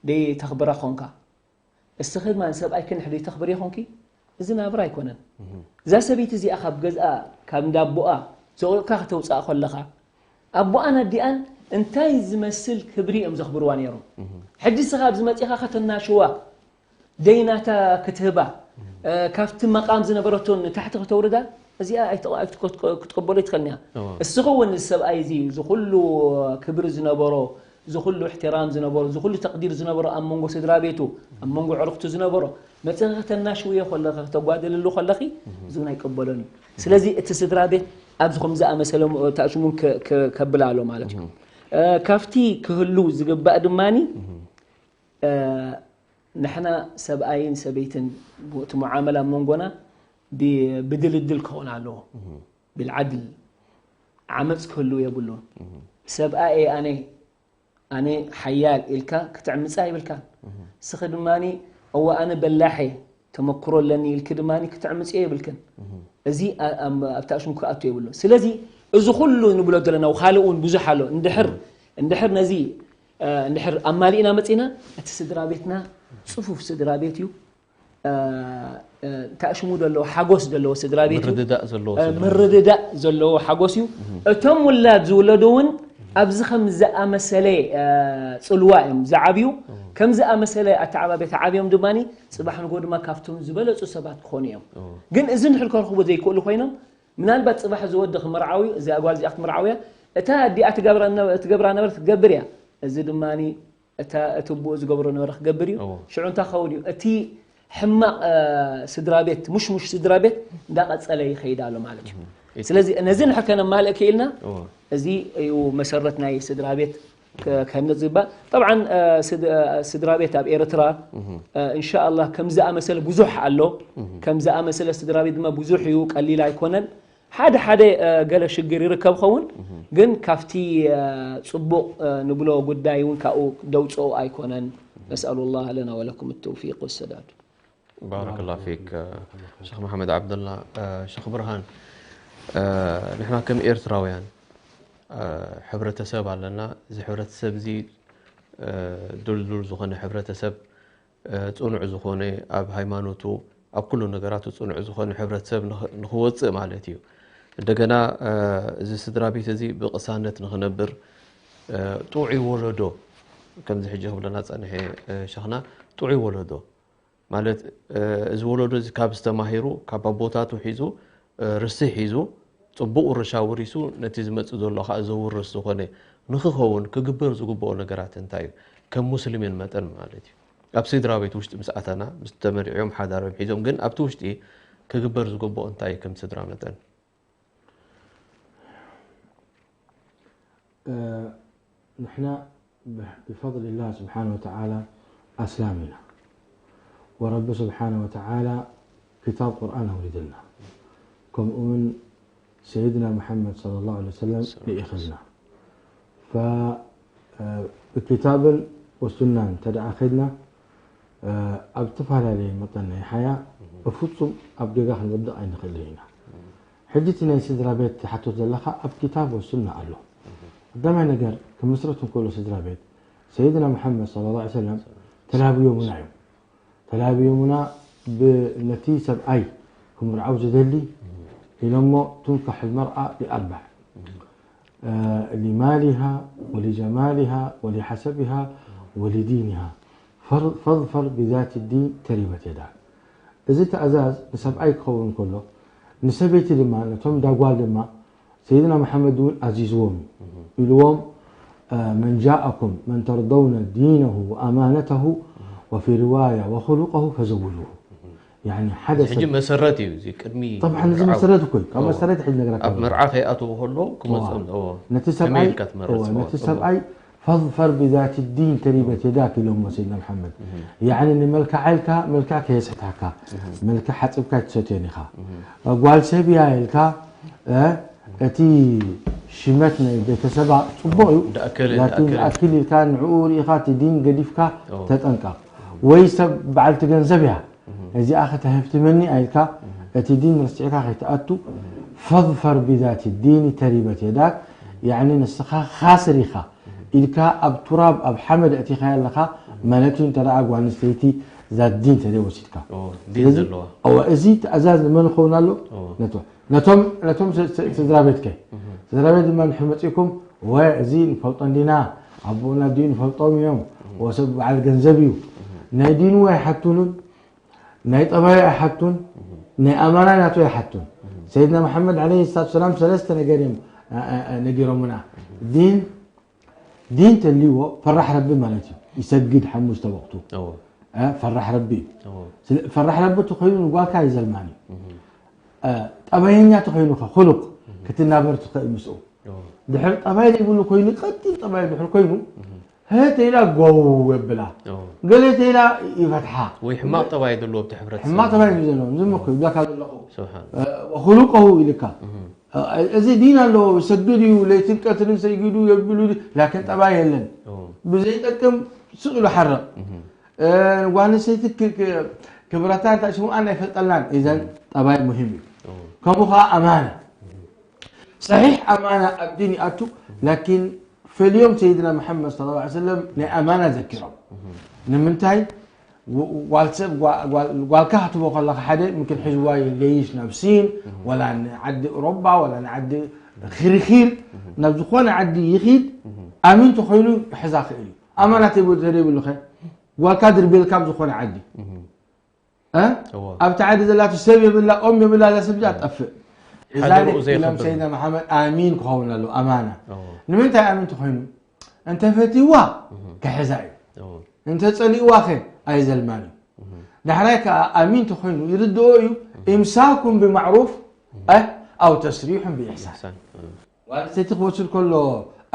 ደይ ተኽብራ ኾንካ እስኺ ድማ ንሰብኣይኪ እንድሕር ዘይተኽብርዮ ኾንኪ እዚ ናብራ ኣይኮነን። እዛ ሰበይቲ እዚኣ ካብ ገዝኣ ካብ እንዳ ኣቦኣ ዘቑቕካ ከተውፅኣ ከለኻ ኣቦኣን ኣዲኣን እንታይ ዝመስል ክብሪ እዮም ዘኽብርዋ ነይሮም። ሕጂ እስኻ ኣብዚ መፂኻ ከተናሽዋ ደይናታ ክትህባ ካብቲ መቓም ዝነበረቶ ንታሕቲ ከተውርዳ እዚኣ ክትቀበሎ ይትኽእል እያ። እስኺ እውን እዚ ሰብኣይ እዚ ዝኹሉ ክብሪ ዝነበሮ ዝኹሉ እሕትራም ዝነበሮ ዝኹሉ ተቕዲር ዝነበሮ ኣብ መንጎ ስድራ ቤቱ ኣብ መንጎ ዕርኽቱ ዝነበሮ መፅኺ ከተናሽውዮ ከለኺ ከተጓደልሉ ከለኺ እዚ እውን ኣይቀበሎን እዩ። ስለዚ እቲ ስድራ ቤት ኣብዚ ከም ዝኣመሰለ ተኣሽሙን ከብላ ኣሎ ማለት እዩ። ካብቲ ክህሉ ዝግባእ ድማኒ ንሕና ሰብኣይን ሰበይትን እቲ ሙዓመላ ኣብ መንጎና ብድልድል ክኸውን ኣለዎ። ብልዓድል ዓመፅ ክህሉ የብሉን። ሰብኣይ ኣነ ኣነ ሓያል ኢልካ ክትዕምፃ ይብልካን። እስኺ ድማ እወ ኣነ በላሕ እየ ተመክሮ ኣለኒ ኢልኪ ድማ ክትዕምፅዮ የብልክን። እዚ ኣብታ ሽም ክኣቱ የብሉ። ስለዚ እዚ ኩሉ ንብሎ ዘለና ካልእ እውን ብዙሕ ኣሎ። እንድሕር እንድሕር ነዚ እንድሕር ኣማሊእና መፂና እቲ ስድራ ቤትና ፅፉፍ ስድራ ቤት እዩ። ታእሽሙ ዘለዎ ሓጎስ ዘለዎ ስድራ ቤት እዩ። ምርድዳእ ዘለዎ ስድራ ቤት። ምርድዳእ ዘለዎ ሓጎስ እዩ። እቶም ውላድ ዝውለዱ እውን ኣብዚ ከም ዝኣመሰለ ፅልዋ እዮም ዝዓብዩ። ከም ዝኣመሰለ ኣተዓባብያ ተዓብዮም ድማ ፅባሕ ንጎ ድማ ካብቶም ዝበለፁ ሰባት ክኾኑ እዮም። ግን እዚ እንድሕር ከረኽቡ ዘይክእሉ ኮይኖም ምናልባት ፅባሕ ዝወዲ ክምርዓው እዩ። እዚኣ ጓል እዚኣ ክትምርዓው እያ። እታ ኣዲኣ ትገብራ ነበ- ትገብራ ነበረት ክትገብር እያ። እዚ ድማ እታ እቲ ኣቦኡ ዝገብሮ ነበረ ክገብር እዩ። እዎ። ሽዑ እንታይ ክኸውን እዩ? እቲ ሕማቕ ስድራ ቤት ሙሽሙሽ ስድራ ቤት እንዳቐጸለ ይኸይድ ኣሎ ማለት እዩ። ስለዚ ነዚ ንሕር ከነማልእ ክኢልና እዚ እዩ መሰረት ናይ ስድራ ቤት ከህነፅ ዝግባእ። ጠብዓን ስድራ ቤት ኣብ ኤርትራ እንሻኣላ ከም ዝኣመሰለ ብዙሕ ኣሎ። ከም ዝኣመሰለ ስድራ ቤት ድማ ብዙሕ እዩ፣ ቀሊል ኣይኮነን። ሓደ ሓደ ገለ ሽግር ይርከብ ኸውን፣ ግን ካብቲ ፅቡቕ ንብሎ ጉዳይ እውን ካብኡ ደውፅኦ ኣይኮነን። ነስኣሉ ላህ ለና ወለኩም ተውፊቅ ወሰዳድ። ባረከላ ፊክ ሸኽ መሓመድ ዓብደላ። ሸኽ ብርሃን፣ ንሕና ከም ኤርትራውያን ሕብረተሰብ ኣለና። እዚ ሕብረተሰብ እዚ ድልዱል ዝኾነ ሕብረተሰብ፣ ጽኑዕ ዝኾነ፣ ኣብ ሃይማኖቱ ኣብ ኩሉ ነገራቱ ጽኑዕ ዝኾነ ሕብረተሰብ ንኽ- ንኽወጽእ ማለት እዩ። እንደገና እዚ ስድራ ቤት እዚ ብቕሳነት ንኽነብር፣ ጥዑይ ወለዶ፣ ከምዚ ሕጂ ክብለና ጸንሐ ሸኽና፣ ጥዑይ ወለዶ ማለት፣ እዚ ወለዶ እዚ ካብ ዝተማሂሩ፣ ካብ ኣቦታቱ ሒዙ፣ ርስሕ ሒዙ፣ ጽቡቕ ውርሻ ወሪሱ፣ ነቲ ዝመጽእ ዘሎ ከኣ ዘውርስ ዝኾነ ንኽኸውን ክግበር ዝግብኦ ነገራት እንታይ እዩ? ከም ሙስሊምን መጠን ማለት እዩ። ኣብ ስድራ ቤት ውሽጢ ምስ ኣተና፣ ምስ ተመርዕዮም ሓዳሮም ሒዞም፣ ግን ኣብቲ ውሽጢ ክግበር ዝግብኦ እንታይ እዩ ከም ስድራ መጠን? ንሕና ብፈضል ላህ ስብሓን ወተዓላ ኣስላም ኢና። ወረቢ ስብሓን ወተዓላ ክታብ ቁርኣን ኣውሪድልና፣ ከምኡ እውን ሰይድና ሙሓመድ ሰለላሁ ዐለይሂ ወሰለም ልኢኽልና። ብክታብን ወሱናን እንተ ደኣ ኸድና፣ ኣብ ዝተፈላለየ መጠን ናይ ሓያ ብፍጹም ኣብ ጌጋ ክንወድቕ ኣይንኽእልን ኢና። ሕጂ እቲ ናይ ስድራ ቤት ትሓቶ ዘለኻ ኣብ ክታብ ወሱና ኣሎ። ቀዳማይ ነገር ክምስረት እንከሎ ስድራ ቤት ሰይድና ሙሓመድ ሰለላሁ ዐለይሂ ወሰለም ተላብዮምና እዮም። ተላብዮምና ብነቲ ሰብኣይ ክምርዓው ዝደሊ ኢሎሞ ትንካሑ ልመርኣ ሊኣርባዕ ሊማሊሃ ወሊጀማሊሃ ወሊሓሰቢሃ ወሊዲኒሃ ፈር- ፈዝፈር ብዛት ዲን ተሪበት የዳክ። እዚ ትእዛዝ ንሰብኣይ ክኸውን ከሎ ንሰበይቲ ድማ ነቶም ዳጓል ድማ ሰይድና መሓመድ እውን ኣዚዝዎም እዩ ኢልዎም መን ጃእኩም መን ተርደውነ ዲነሁ ወኣማነተሁ ወፊ ርዋያ ወኹሉቀሁ ፈዘውጅሁ። ያኒ ሓደ እዚ ሕጂ ሰብ መሰረት እዩ። እዚ ቅድሚ ጠብዓን እዚ ምርዓው። መሰረት እኮ እዩ። ካብ እዎ። መሰረት ሕጂ ነግረካ ኣብ ኣለኹ። መርዓ ከይኣተዉ ከሎ ክመፅኦም። እዎ። ነቲ ከመይ ሰብኣይ ኢልካ ትመርፅ? እዎ፣ እዎ፣ ነቲ እዎ። ሰብኣይ ፈظፈር ብዛት ዲን ተሪበት የዳክ ኢሎሞ ሰይድና መሓመድ። ያኒ ንመልክዓ ኢልካ መልክዕ ከየስሕታካ። መልክዕ ሓፅብካ ኣይትሰትዮን ኢኻ። ጓል ሰብ እያ ኢልካ እ፣ እቲ ሽመት ናይ ቤተሰባ ፅቡቕ እዩ። እንዳኣከለ፣ ላኪን እንዳኣከለ። ዝኣክል ኢልካ ንዕኡ ርኢኻ እቲ ዲን ገዲፍካ እዎ። ተጠንቀቕ። ወይ ሰብ በዓልቲ ገንዘብ እያ። እዚኣ ከተህፍትመኒ ኣኢልካ እቲ ዲን ረሲዕካ ከይትኣቱ ፈظፈር ብዛት ዲን ተሪበት የዳክ። ያኒ ንስኻ ካስር ኢኻ ኢልካ ኣብ ቱራብ ኣብ ሓመድ ኣእቲኻያ ኣለኻ ማለት እዩ። እንተ ደኣ ጓል ኣንስተይቲ ዛት ዲን ተደይ ወሲድካ ኦ፣ ዲን ስለዚ ዘለዋ። እወ፣ እዚ ትእዛዝ ንመን ይኸውን ኣሎ? እወ። ነቶ ነቶም ነቶም ስ- ስ- ስድራ ቤትከ ስድራ ቤት ድማ ንድሕር መፂእኩም ወ እዚ ንፈልጦ እንዲና ኣቦኡና ድዩ ንፈልጦም እዮም ወሰብ በዓል ገንዘብ እዩ ናይ ዲኑ ኣይሓቱንን ናይ ጠባዩ ኣይሓቱን ናይ ኣማና ናቱ ኣይሓቱን ሰይድና መሓመድ ዓለይሂ ሰላቱ ሰላም ሰለስተ ነገር እዮም አ- አ- አ- ነጊሮምና ዲን ዲን ተልይዎ ፈራሕ ረቢ ማለት እዩ ይሰግድ ሓሙሽተ ወቅቱ እዎ። አ፣ ፈራሕ ረቢ እዩ እዎ። ስለ- ፈራሕ ረቢ እቲ ኮይኑ ንጓልካ ይዘልማን እዩ አ፣ ጠባየኛ ተኮይኑ ኸ ክሉቅ ክትናበር ትኽእል ምስኡ እዎ። ድሕር ጠባይ ዘይብሉ ኮይኑ ቀጢን ጠባይ ድሕር ኮይኑ ህተ ኢላ ጎው የብላ እዎ። ገለ ተኢላ ይፈትሓ ወይ ሕማቅ ጠባይ ዘለዎ ኣብቲ ሕብረተሰብ ሕማቅ ጠባይ እዩ ዘለዎም ዝም እኮ ይብላካ ዘለኹ ስብሓን አ፣ ወኹሉቀሁ ኢልካ እዚ ዲን ኣለዎ ይሰግድ እዩ ለይትን ቀትርን ሰጊዱ የብሉ ላኪን ጠባይ የለን ብዘይጠቅም ስቕ ኢሉ ሓረቕ ጓል ኣንስተይቲ ክብረታ እንታይ ሽምኣን ኣይፈልጠልናን እዘን ጠባይ ሙሂም እዩ ከምኡ ከዓ ኣማና ሰሒሕ ኣማና ኣብ ዲን ይኣቱ ላኪን ፈልዮም ሰይድና መሓመድ ስለ ላ ሰለም ናይ ኣማና ዘኪሮም ንምንታይ ጓል ሰብ ጓልካ ክትቦ ከለካ ሓደ ምክን ሒዝዋ ይገይሽ ናብ ሲን ወላ ንዓዲ ኡሮባ ወላ ንዓዲ ኺርኺር ናብ ዝኾነ ዓዲ ይኺድ ኣሚን ተኮይኑ ክሕዛ ክእል እዩ ኣማና ተደይብሉ ከ ጓልካ ድርቤልካ ኣብ ዝኾነ ዓዲ ኣብቲ ዓዲ ዘላቱ ሰብ የብላ ኦም የብላ እዛ ሰብ እዚኣ ትጠፍእ እዛ ኢሎም ሰይድና መሓመድ ኣሚን ክኸውን ኣለዎ ኣማና ንምንታይ ኣሚን ተኮይኑ እንተ ፈትይዋ ክሕዛ እዩ እንተ ጸሊእዋ ከ ኣይዘልማን እዩ ዳሕራይ ከኣ ኣሚን ተኮይኑ ይርድኦ እዩ ኢምሳኩም ብማዕሩፍ ኣው ተስሪሑን ብኢሕሳን ጓል ኣንስተይቲ ክወስድ ከሎ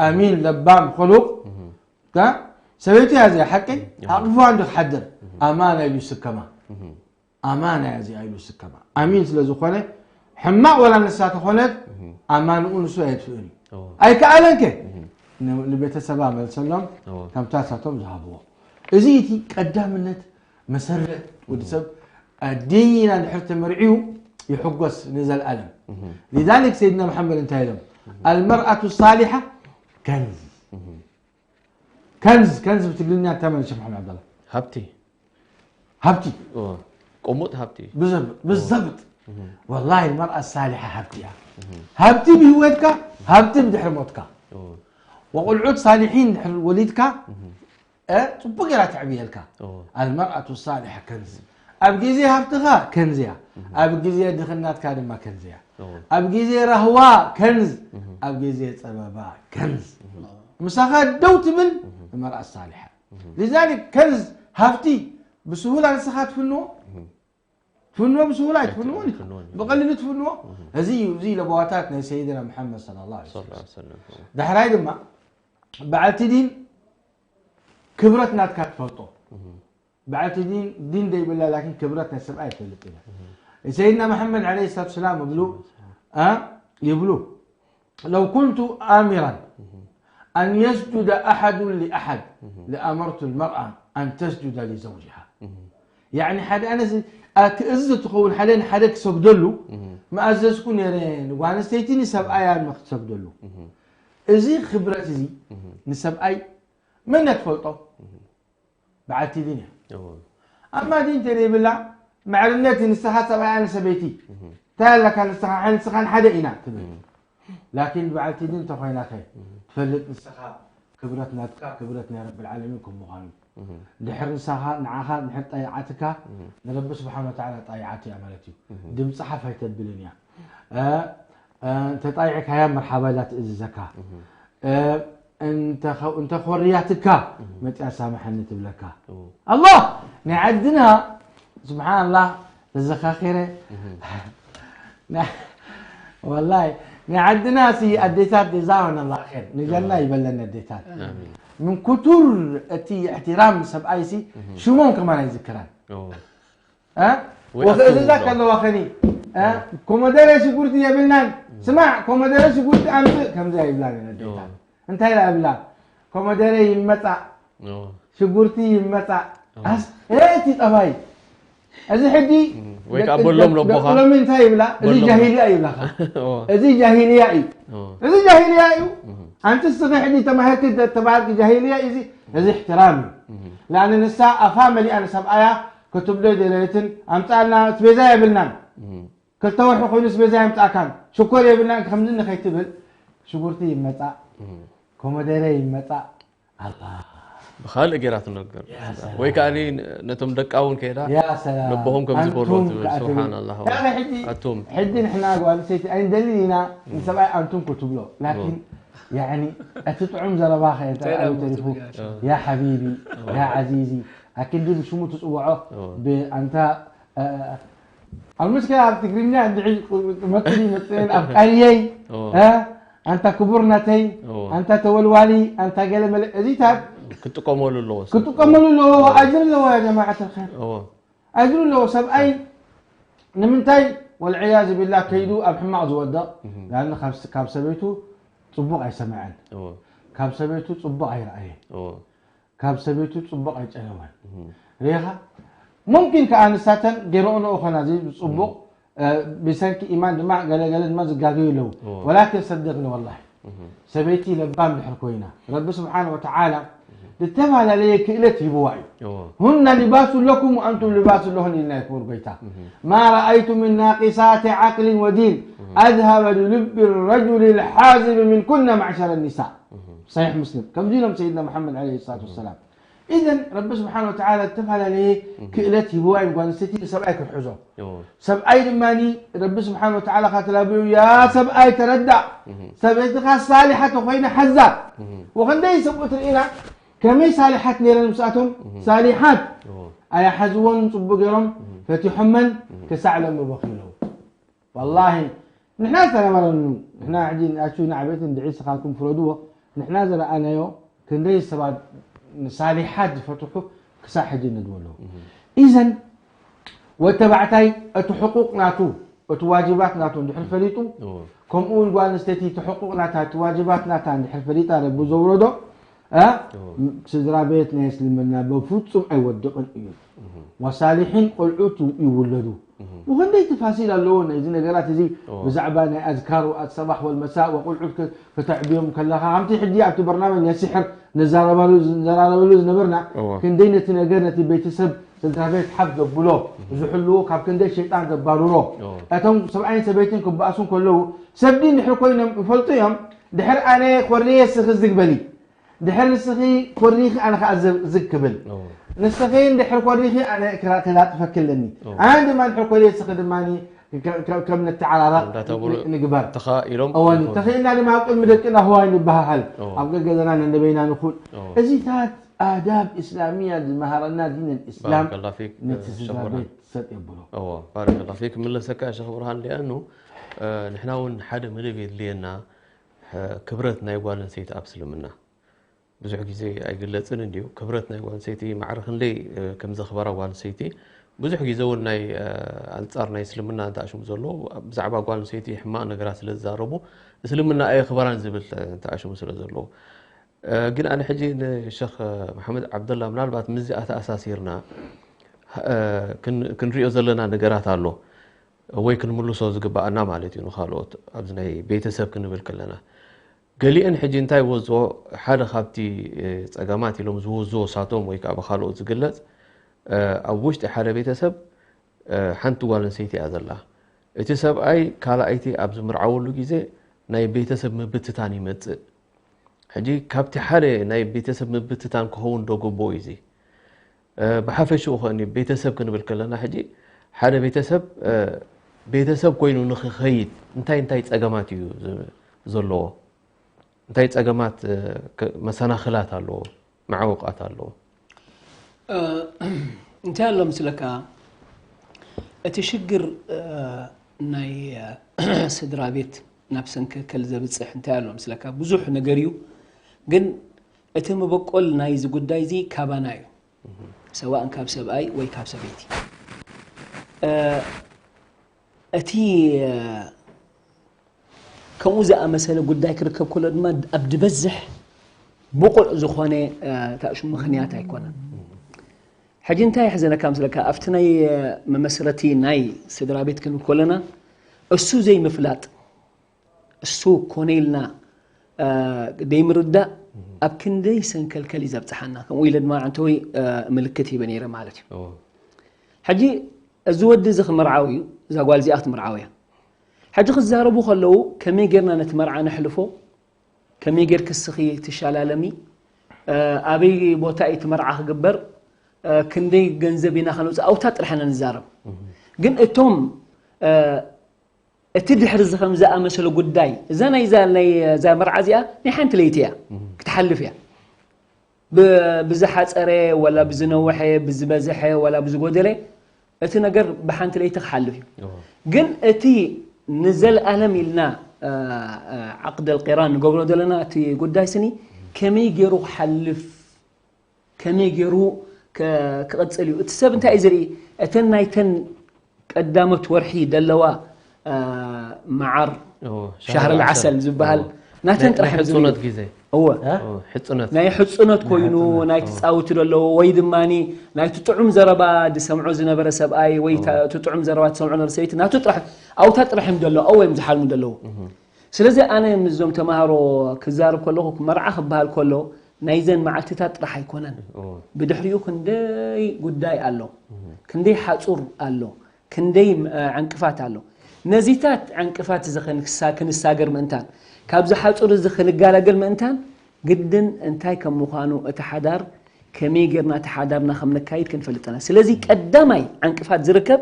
ኣሚን ለባም ኸሉቅ ሰበይቲ እያ እዚኣ ሓቀይ ኣቕፍዋ እንዲ ክሓድር ኣማና ኢሉ ይስከማ ኣማና እያ እዚኣ ኢሉ ይስከማ ኣሚን ስለ ዝኾነ ሕማቕ ወላ ንሳ ተኾነት ኣማንኡ ንሱ ኣየጥፍእን እዩ ኣይከኣለን ከ ንቤተሰባ መልሰሎም ከምታ ሳቶም ዝሃብዎ እዚ እቲ ቀዳምነት መሰረት ወዲ ሰብ ዲን ኢና እንድሕር ተመርዕዩ ይሕጎስ ንዘልኣለም ሊዛሊክ ሰይድና መሓመድ እንታይ ኢሎም المرأة الصالحة كنز. كنز، كنز ብትግርኛ እንታይ ማለት ሸኽ መሓመድ ዓብደላ? ሃብቲ ሃብቲ። ኦ፣ ቅሙጥ ሃብቲ ብዘብጥ ብዘብጥ ወላሂ المرأة الصالحة ሃብቲ እያ። ሃብቲ ብህይወትካ፣ ሃብቲ ብድሕሪ ሞትካ። ኦ፣ ወቁልዑት ሳሊሒን ድሕሪ ወሊድካ እ፣ ጽቡቅ ጌራ ተዕብየልካ። ኦ፣ المرأة الصالحة كنز። ኣብ ግዜ ሃብትኻ ከንዝ እያ፣ ኣብ ግዜ ድኽነትካ ድማ ከንዝ እያ። ኦ፣ ኣብ ግዜ ራህዋ ከንዝ፣ ኣብ ግዜ ጸበባ ከንዝ። ምሳኻ ደው ትብል المرأة الصالحة። لذلك ከንዝ ሃብቲ ብስሁላ ንስኻ ትፍንዎ ትፍንዎ ብስሁላ ኣይትፍንዎ ኣይትፍንዎን። ብቐሊሉ ትፍንዎ። እዚ እዩ፣ እዚ ለበዋታት ናይ ሰይድና መሓመድ صلى الله عليه ሰለላሁ وسلم። ዐለይሂ ወሰለም። ዳሕራይ ድማ በዓልቲ ዲን ክብረት ናትካ ትፈልጦ። በዓልቲ ዲን ዲን ደይብላ ላኪን ክብረት ናይ ሰብኣይ ይፈልጥ ኢና። ሰይድና መሓመድ عليه الصلاة والسلام ይብሉ እ፣ ይብሉ لو كنت آمرا أن يسجد أحد لأحد لأمرت المرأة أن تسجد لزوجها. يعني ሓደ ኣነስ ክእዝዝ ትኸውን ሓደ ንሓደ ክሰግደሉ መኣዘዝኩ ነይረ ንጓል ኣንስተይቲ ንሰብኣያ ክትሰግደሉ። እዚ ክብረት እዚ ንሰብኣይ መን ትፈልጦ? በዓልቲ ዲን እያ። እዎ። ኣማ ዲን ተደይብላ ማዕርነት ንስኻ ሰብኣይ ኣነ ሰበይቲ እንታይ ኣለካ ንስኻ ንስኻን ሓደ ኢና ትብል። ላኪን በዓልቲ ዲን ተኾይናኸ ትፈልጥ ንስኻ ክብረት ናትካ ክብረት ናይ ረብል ዓለሚን ከም ምዃኑ ድሕር ንሳኻ ንዓኻ ድሕር ጠይዓትካ ንረቢ ስብሓን ወተዓላ ጠይዓት እያ ማለት እዩ። ድምፂ ሓፍ ኣይተብልን እያ። እ፣ እ፣ እንተጣይዕካያ መርሓባ ኢላ ትእዝዘካ። እ፣ እንተ ኸ-፣ እንተ ኾርያትካ መፅያ ሳምሐኒ ትብለካ። ኣላህ ናይ ዓድና ስብሓንላህ ተዘኻኺረ። ናይ-፣ ወላሂ ናይ ዓድና ሲ ኣዴታት ጀዛሁን ኣላህ ኸይር ንጀና ይበለን ኣዴታት። ኣሚን። ምን ኩቱር እቲ እሕትራም ሰብኣይ ሲ ሽሞም ከማን ኣይዝክራን። እዎ። እ? ወይ ወክእዝዛ ኣትውልዶ። ከለዋ ኸኒ እ? ኮመደረ ሽጉርቲ የብልናን። ስማዕ ኮመደረ ሽጉርቲ ኣምፅእ ከምዚ ኣይብላን ኣዴታት። እንታይ ኢላ እብላ ኮመደረ ይመፃእ እዎ። ሽጉርቲ ይመፃእ ኣስ እቲ ጠባይ እዚ ሕጂ ወይ ከዓ በሎም ለቦኻ። ደቂ ሎሚ እንታይ ይብላ እዚ በሎም። ጃሂልያ ይብላኻ። እዎ። እዚ ጃሂልያ እዩ። እዎ። እዚ ጃሂልያ እዩ። ኣንቲ ስኺ ሕጂ ተማሂርኪ ተባሃልኪ ጃሂልያ እዩ እዚ። እዚ እሕትራም እዩ። ለኣነ ንሳ ኣፋ መሊኣ ንሰብኣያ ክትብሎ ደለየትን ኣምፃልና ስቤዛ የብልናን። ክልተ ወርሒ ኮይኑ ስቤዛ የምፃእካን ሽኮር የብልናን ከምዚ ንኸይትብል ሽጉርቲ ይመፃእ ኮመደረ ይመፃእ ኣላ ብኻልእ ጌራ ትነገር ያ ሰላም። ወይ ከዓ ነቶም ደቃ እውን ከይዳ ያ ሰላም። ለቦኹም ከምዚ ኣንቱም በሎ ትብል ከኣ ትብል። ስብሓን ኣላህ ያ ሕጂ ኣቱም ሕጂ ንሕና ጓል ኣንስተይቲ ኣይንደልን ኢና ንሰብኣይ ኣንቱም ክትብሎ ላኪን ያኒ እቲ ጥዑም ዘረባ ከ እንታይ እንታይ ኣብኡ ደኣ ተሪፉ ትብል? ያ ሓቢቢ ያ ዓዚዚ ኣክንዲ ብሽሙ ትፅውዖ እዎ። ብኣንታ እ፣ ኣብ ምስኪና ኣብ ትግርኛ እንድዒ መፅእ መፅእን ኣፍቃሪየይ እዎ። እ፣ ኣንታ ክቡር ናተይ እዎ። ኣንታ ተወልዋሊ ኣንታ ገለ መለ እዚታት ክጥቀመሉ ኣለዎ ሰብ። ክጥቀመሉ ኣለዎ ኣጅር ኣለዎ ያ ጀማዓት ልኸር እዎ። ኣጅሩ ኣለዎ ሰብኣይ ንምንታይ ወልዕያዝ ቢላ ከይዱ ኣብ ሕማቕ ዝወደቕ ያን ካብ ሰበይቱ ፅቡቕ ኣይሰምዐን እዎ። ካብ ሰበይቱ ፅቡቕ ኣይረኣየን እዎ። ካብ ሰበይቱ ፅቡቕ ኣይጨለወን ርኢኻ ሙምኪን ከዓ ንሳተን ገይረኦ ንኦ ኾና እዚ ፅቡቕ ብሰንኪ ኢማን ድማ ገለገለ ድማ ዝጋገዩ ኣለዉ ወላኪን ሰድቅኒ ወላሂ ሰበይቲ ለባም ድሕር ኮይና ረቢ ስብሓን ወተዓላ ዝተፈላለየ ክእለት ሂብዋ እዩ ሁና ሊባሱ ለኩም ወአንቱም ሊባሱ ለሁን ኢልና ክቡር ጎይታ ማ ረአይቱ ምን ናቂሳት ዓቅልን ወዲን ኣዝሃበ ልልብ ረጁል ልሓዝብ ምን ኩና ማዕሸረ ኒሳ ሰሒሕ ሙስሊም ከምዚ ኢሎም ሰይድና መሓመድ ለ ሰላት ወሰላም ኢዘን ረቢ ስብሓን ወተዓላ ዝተፈላለየ ክእለት ሂብዋ እዩ ጓል ኣንስተይቲ ንሰብኣይ ክትሕዞ ሰብኣይ ድማ ረቢ ስብሓን ወተዓላ ካተላብዩ ያ ሰብኣይ ተረዳእ ሰበይትኻ ሳሊሓ ተኾይነ ሓዛ ወኸንደይ ሰብኡት ርኢና ከመይ ሳሊሓት ነይረን ምስኣቶም ሳሊሓት ኣይሓዝዎን ፅቡቅ ገይሮም ፈቲሖመን ክሳዕ ሎም በኺ ኣለዉ ወላሂ ንሕና ዝተነበረኑ ንሕና ሕጂ ኣቹ ንዓበይትን ድዒ ስኻልኩም ፍረድዎ ንሕና ዝረኣናዮ ክንደይ ሰባት ሳሊሓት ዝፈትሑ ክሳብ ሕጂ ነድዎ ኣለዉ ኢዘን ወዲ ተባዕታይ እቲ ሕቁቅ ናቱ እቲ ዋጅባት ናቱ እንድሕር ፈሊጡ ከምኡ እውን ጓል ኣንስተይቲ እቲ ሕቁቅ ናታ እቲ ዋጅባት ናታ እንድሕር ፈሊጣ ረቢ ዘውረዶ እ? ስድራ ቤት ናይ እስልምና በፍጹም ኣይወድቕን እዩ ወሳሊሒን ቆልዑት ይውለዱ ብክንደይ ተፋሲል ኣለዎ ናይዚ ነገራት እዚ። ብዛዕባ ናይ ኣዝካር ወኣት ሰባሕ ወልመሳእ ወቁልዑት ከተዕብዮም ከለኻ፣ ከምቲ ሕጂ ኣብቲ በርናመጅ ናይ ስሕር ንዘራረበሉ ዝነበርና፣ ክንደይ ነቲ ነገር ነቲ ቤተሰብ ስድራ ቤት ሓፍ ዘብሎ፣ ዝሕልዎ ካብ ክንደይ ሸይጣን ዘባርሮ። እቶም ሰብኣይን ሰበይትን ክበኣሱ ከለዉ፣ ሰብ ዲን ድሕሪ ኮይኖም ይፈልጡ እዮም። ድሕር ኣነ ኮርየ ስኺ ዝግበሊ፣ ድሕር ንስኺ ኮሪኺ ኣነ ከኣ ዝክብል፣ ንስኺ ድሕር ኮሪኺ ኣነ ክላጥፈኪ ኣለኒ፣ ኣነ ድማ ድሕር ኮርየ ስኺ ድማ ከም ነተዓራረቕ ንግበር። ተኻኢሎም እወን ተኽእልና ድማ ኣብ ቅድሚ ደቅና ህዋይ ንበሃሃል፣ ኣብ ገገዘና ነንበይና ንኹን። እዚታት ኣዳብ እስላሚያ ዝመሃረና ዲን እስላም ነቲ ስድራ ቤት ሰጥ የብሎ። ባረከላ ፊክ። ክምለሰካ ሸኽ ብርሃን ሊኣኑ ንሕና እውን ሓደ መደብ የድልየና። ክብረት ናይ ጓል ኣንስተይቲ ኣብ እስልምና ብዙሕ ግዜ ኣይግለጽን እንድዩ። ክብረት ናይ ጓል ኣንስተይቲ ማዕረ ክንደይ ከም ዘኽበራ ጓል ኣንስተይቲ ብዙሕ ግዜ እውን ናይ ኣንጻር ናይ እስልምና እንተኣሽሙ ዘለዉ ብዛዕባ ጓል ኣንስተይቲ ሕማቕ ነገራት ስለ ዝዛረቡ እስልምና ኣየኽበራን ዝብል እንተኣሽሙ ስለ ዘለዉ ግን ኣነ ሕጂ ንሸኽ መሓመድ ዓብደላ ምናልባት ምስዚኣ ተኣሳሲርና ክንሪኦ ዘለና ነገራት ኣሎ ወይ ክንምልሶ ዝግባኣና ማለት እዩ ንካልኦት ኣብዚ ናይ ቤተሰብ ክንብል ከለና ገሊአን ሕጂ እንታይ ወዝዎ ሓደ ካብቲ ፀገማት ኢሎም ዝወዝዎ ሳቶም ወይ ከዓ ብካልኦት ዝግለፅ ኣብ ውሽጢ ሓደ ቤተሰብ ሓንቲ ጓል ኣንሰይቲ እያ ዘላ እቲ ሰብኣይ ካልኣይቲ ኣብ ዝምርዓወሉ ግዜ ናይ ቤተሰብ ምብትታን ይመፅእ ሕጂ ካብቲ ሓደ ናይ ቤተሰብ ምብትታን ክኸውን ዶ ግቡእ እዩ እዚ ብሓፈሽኡ ከኒ ቤተሰብ ክንብል ከለና ሕጂ ሓደ ቤተሰብ ቤተሰብ ኮይኑ ንክኸይድ እንታይ እንታይ ፀገማት እዩ ዘለዎ እንታይ ፀገማት መሰናክላት ኣለዎ መዓወቃት ኣለዎ እንታይ ኣሎ ምስለካ እቲ ሽግር ናይ ስድራ ቤት ናብ ሰንከከል ዘብፅሕ እንታይ ኣሎ ምስለካ ብዙሕ ነገር እዩ ግን እቲ መበቆል ናይዚ ጉዳይ እዚ ካባና እዩ ሰዋእን ካብ ሰብኣይ ወይ ካብ ሰበይቲ እቲ ከምኡ ዝኣመሰለ ጉዳይ ክርከብ ከሎ ድማ ኣብ ዝበዝሕ ብቑዕ ዝኾነ ታእሹ ምኽንያት ኣይኮነን ሕጂ እንታይ ይሕዘነካ ምስለካ ኣብቲ ናይ መመስረቲ ናይ ስድራ ቤት ክንብል ከለና እሱ ዘይምፍላጥ እሱ ኮነ ኢልና ደይምርዳእ ኣብ ክንደይ ሰንከልከል እዩ ዘብፅሓና ከምኡ ኢለ ድማ ዓንተወይ ምልክት ሂበ ነይረ ማለት እዩ ሕጂ እዚ ወዲ እዚ ክምርዓው እዩ እዛ ጓል እዚኣ ክትምርዓው እያ ሕጂ ክዛረቡ ከለዉ ከመይ ጌርና ነቲ መርዓ ነሕልፎ ከመይ ጌርኪ እስኺ ትሻላለሚ ኣበይ ቦታ እዩ እቲ መርዓ ክግበር ክንደይ ገንዘብ ኢና ከነውፅእ ኣውታ ጥራሕ ኢና ንዛረብ ግን እቶም እቲ ድሕሪ እዚ ከም ዝኣመሰለ ጉዳይ እዛ ናይ እዛ ናይ እዛ መርዓ እዚኣ ናይ ሓንቲ ለይቲ እያ ክትሓልፍ እያ ብዝሓፀረ ወላ ብዝነውሐ ብዝበዝሐ ወላ ብዝጎደለ እቲ ነገር ብሓንቲ ለይቲ ክሓልፍ እዩ ግን እቲ ንዘለኣለም ኢልና ዓቅድ ኣልቂራን ንገብሮ ዘለና እቲ ጉዳይ ስኒ ከመይ ገይሩ ክሓልፍ ከመይ ገይሩ ክቕፅል እዩ እቲ ሰብ እንታይ እዩ ዝርኢ እተን ናይተን ቀዳሞት ወርሒ ደለዋ መዓር ሻህር ዓሰል ዝበሃል ናተን ጥራሕ ሕፁነት ግዜ እወ ናይ ሕፁነት ኮይኑ ናይ ትፃውቲ ደለዎ ወይ ድማ ናይቲ ጥዑም ዘረባ ዝሰምዖ ዝነበረ ሰብኣይ ወይ እቲ ጥዑም ዘረባ ትሰምዖ ነበረ ሰበይቲ ናቱ ጥራሕ ኣውታ ጥራሕ እዮም ደለዎ ኣወ እዮም ዝሓልሙ ደለዎ ስለዚ ኣነ ምስዞም ተምሃሮ ክዛረብ ከለኹ መርዓ ክበሃል ከሎ ናይዘን መዓልትታት ጥራሕ ኣይኮነን ብድሕሪኡ ክንደይ ጉዳይ ኣሎ ክንደይ ሓፁር ኣሎ ክንደይ ዕንቅፋት ኣሎ ነዚታት ዕንቅፋት እዚ ክንሳገር ምእንታን ካብዚ ሓፁር እዚ ክንጋላገል ምእንታን ግድን እንታይ ከም ምዃኑ እቲ ሓዳር ከመይ ጌርና እቲ ሓዳርና ከም ነካይድ ክንፈልጠና ስለዚ ቀዳማይ ዕንቅፋት ዝርከብ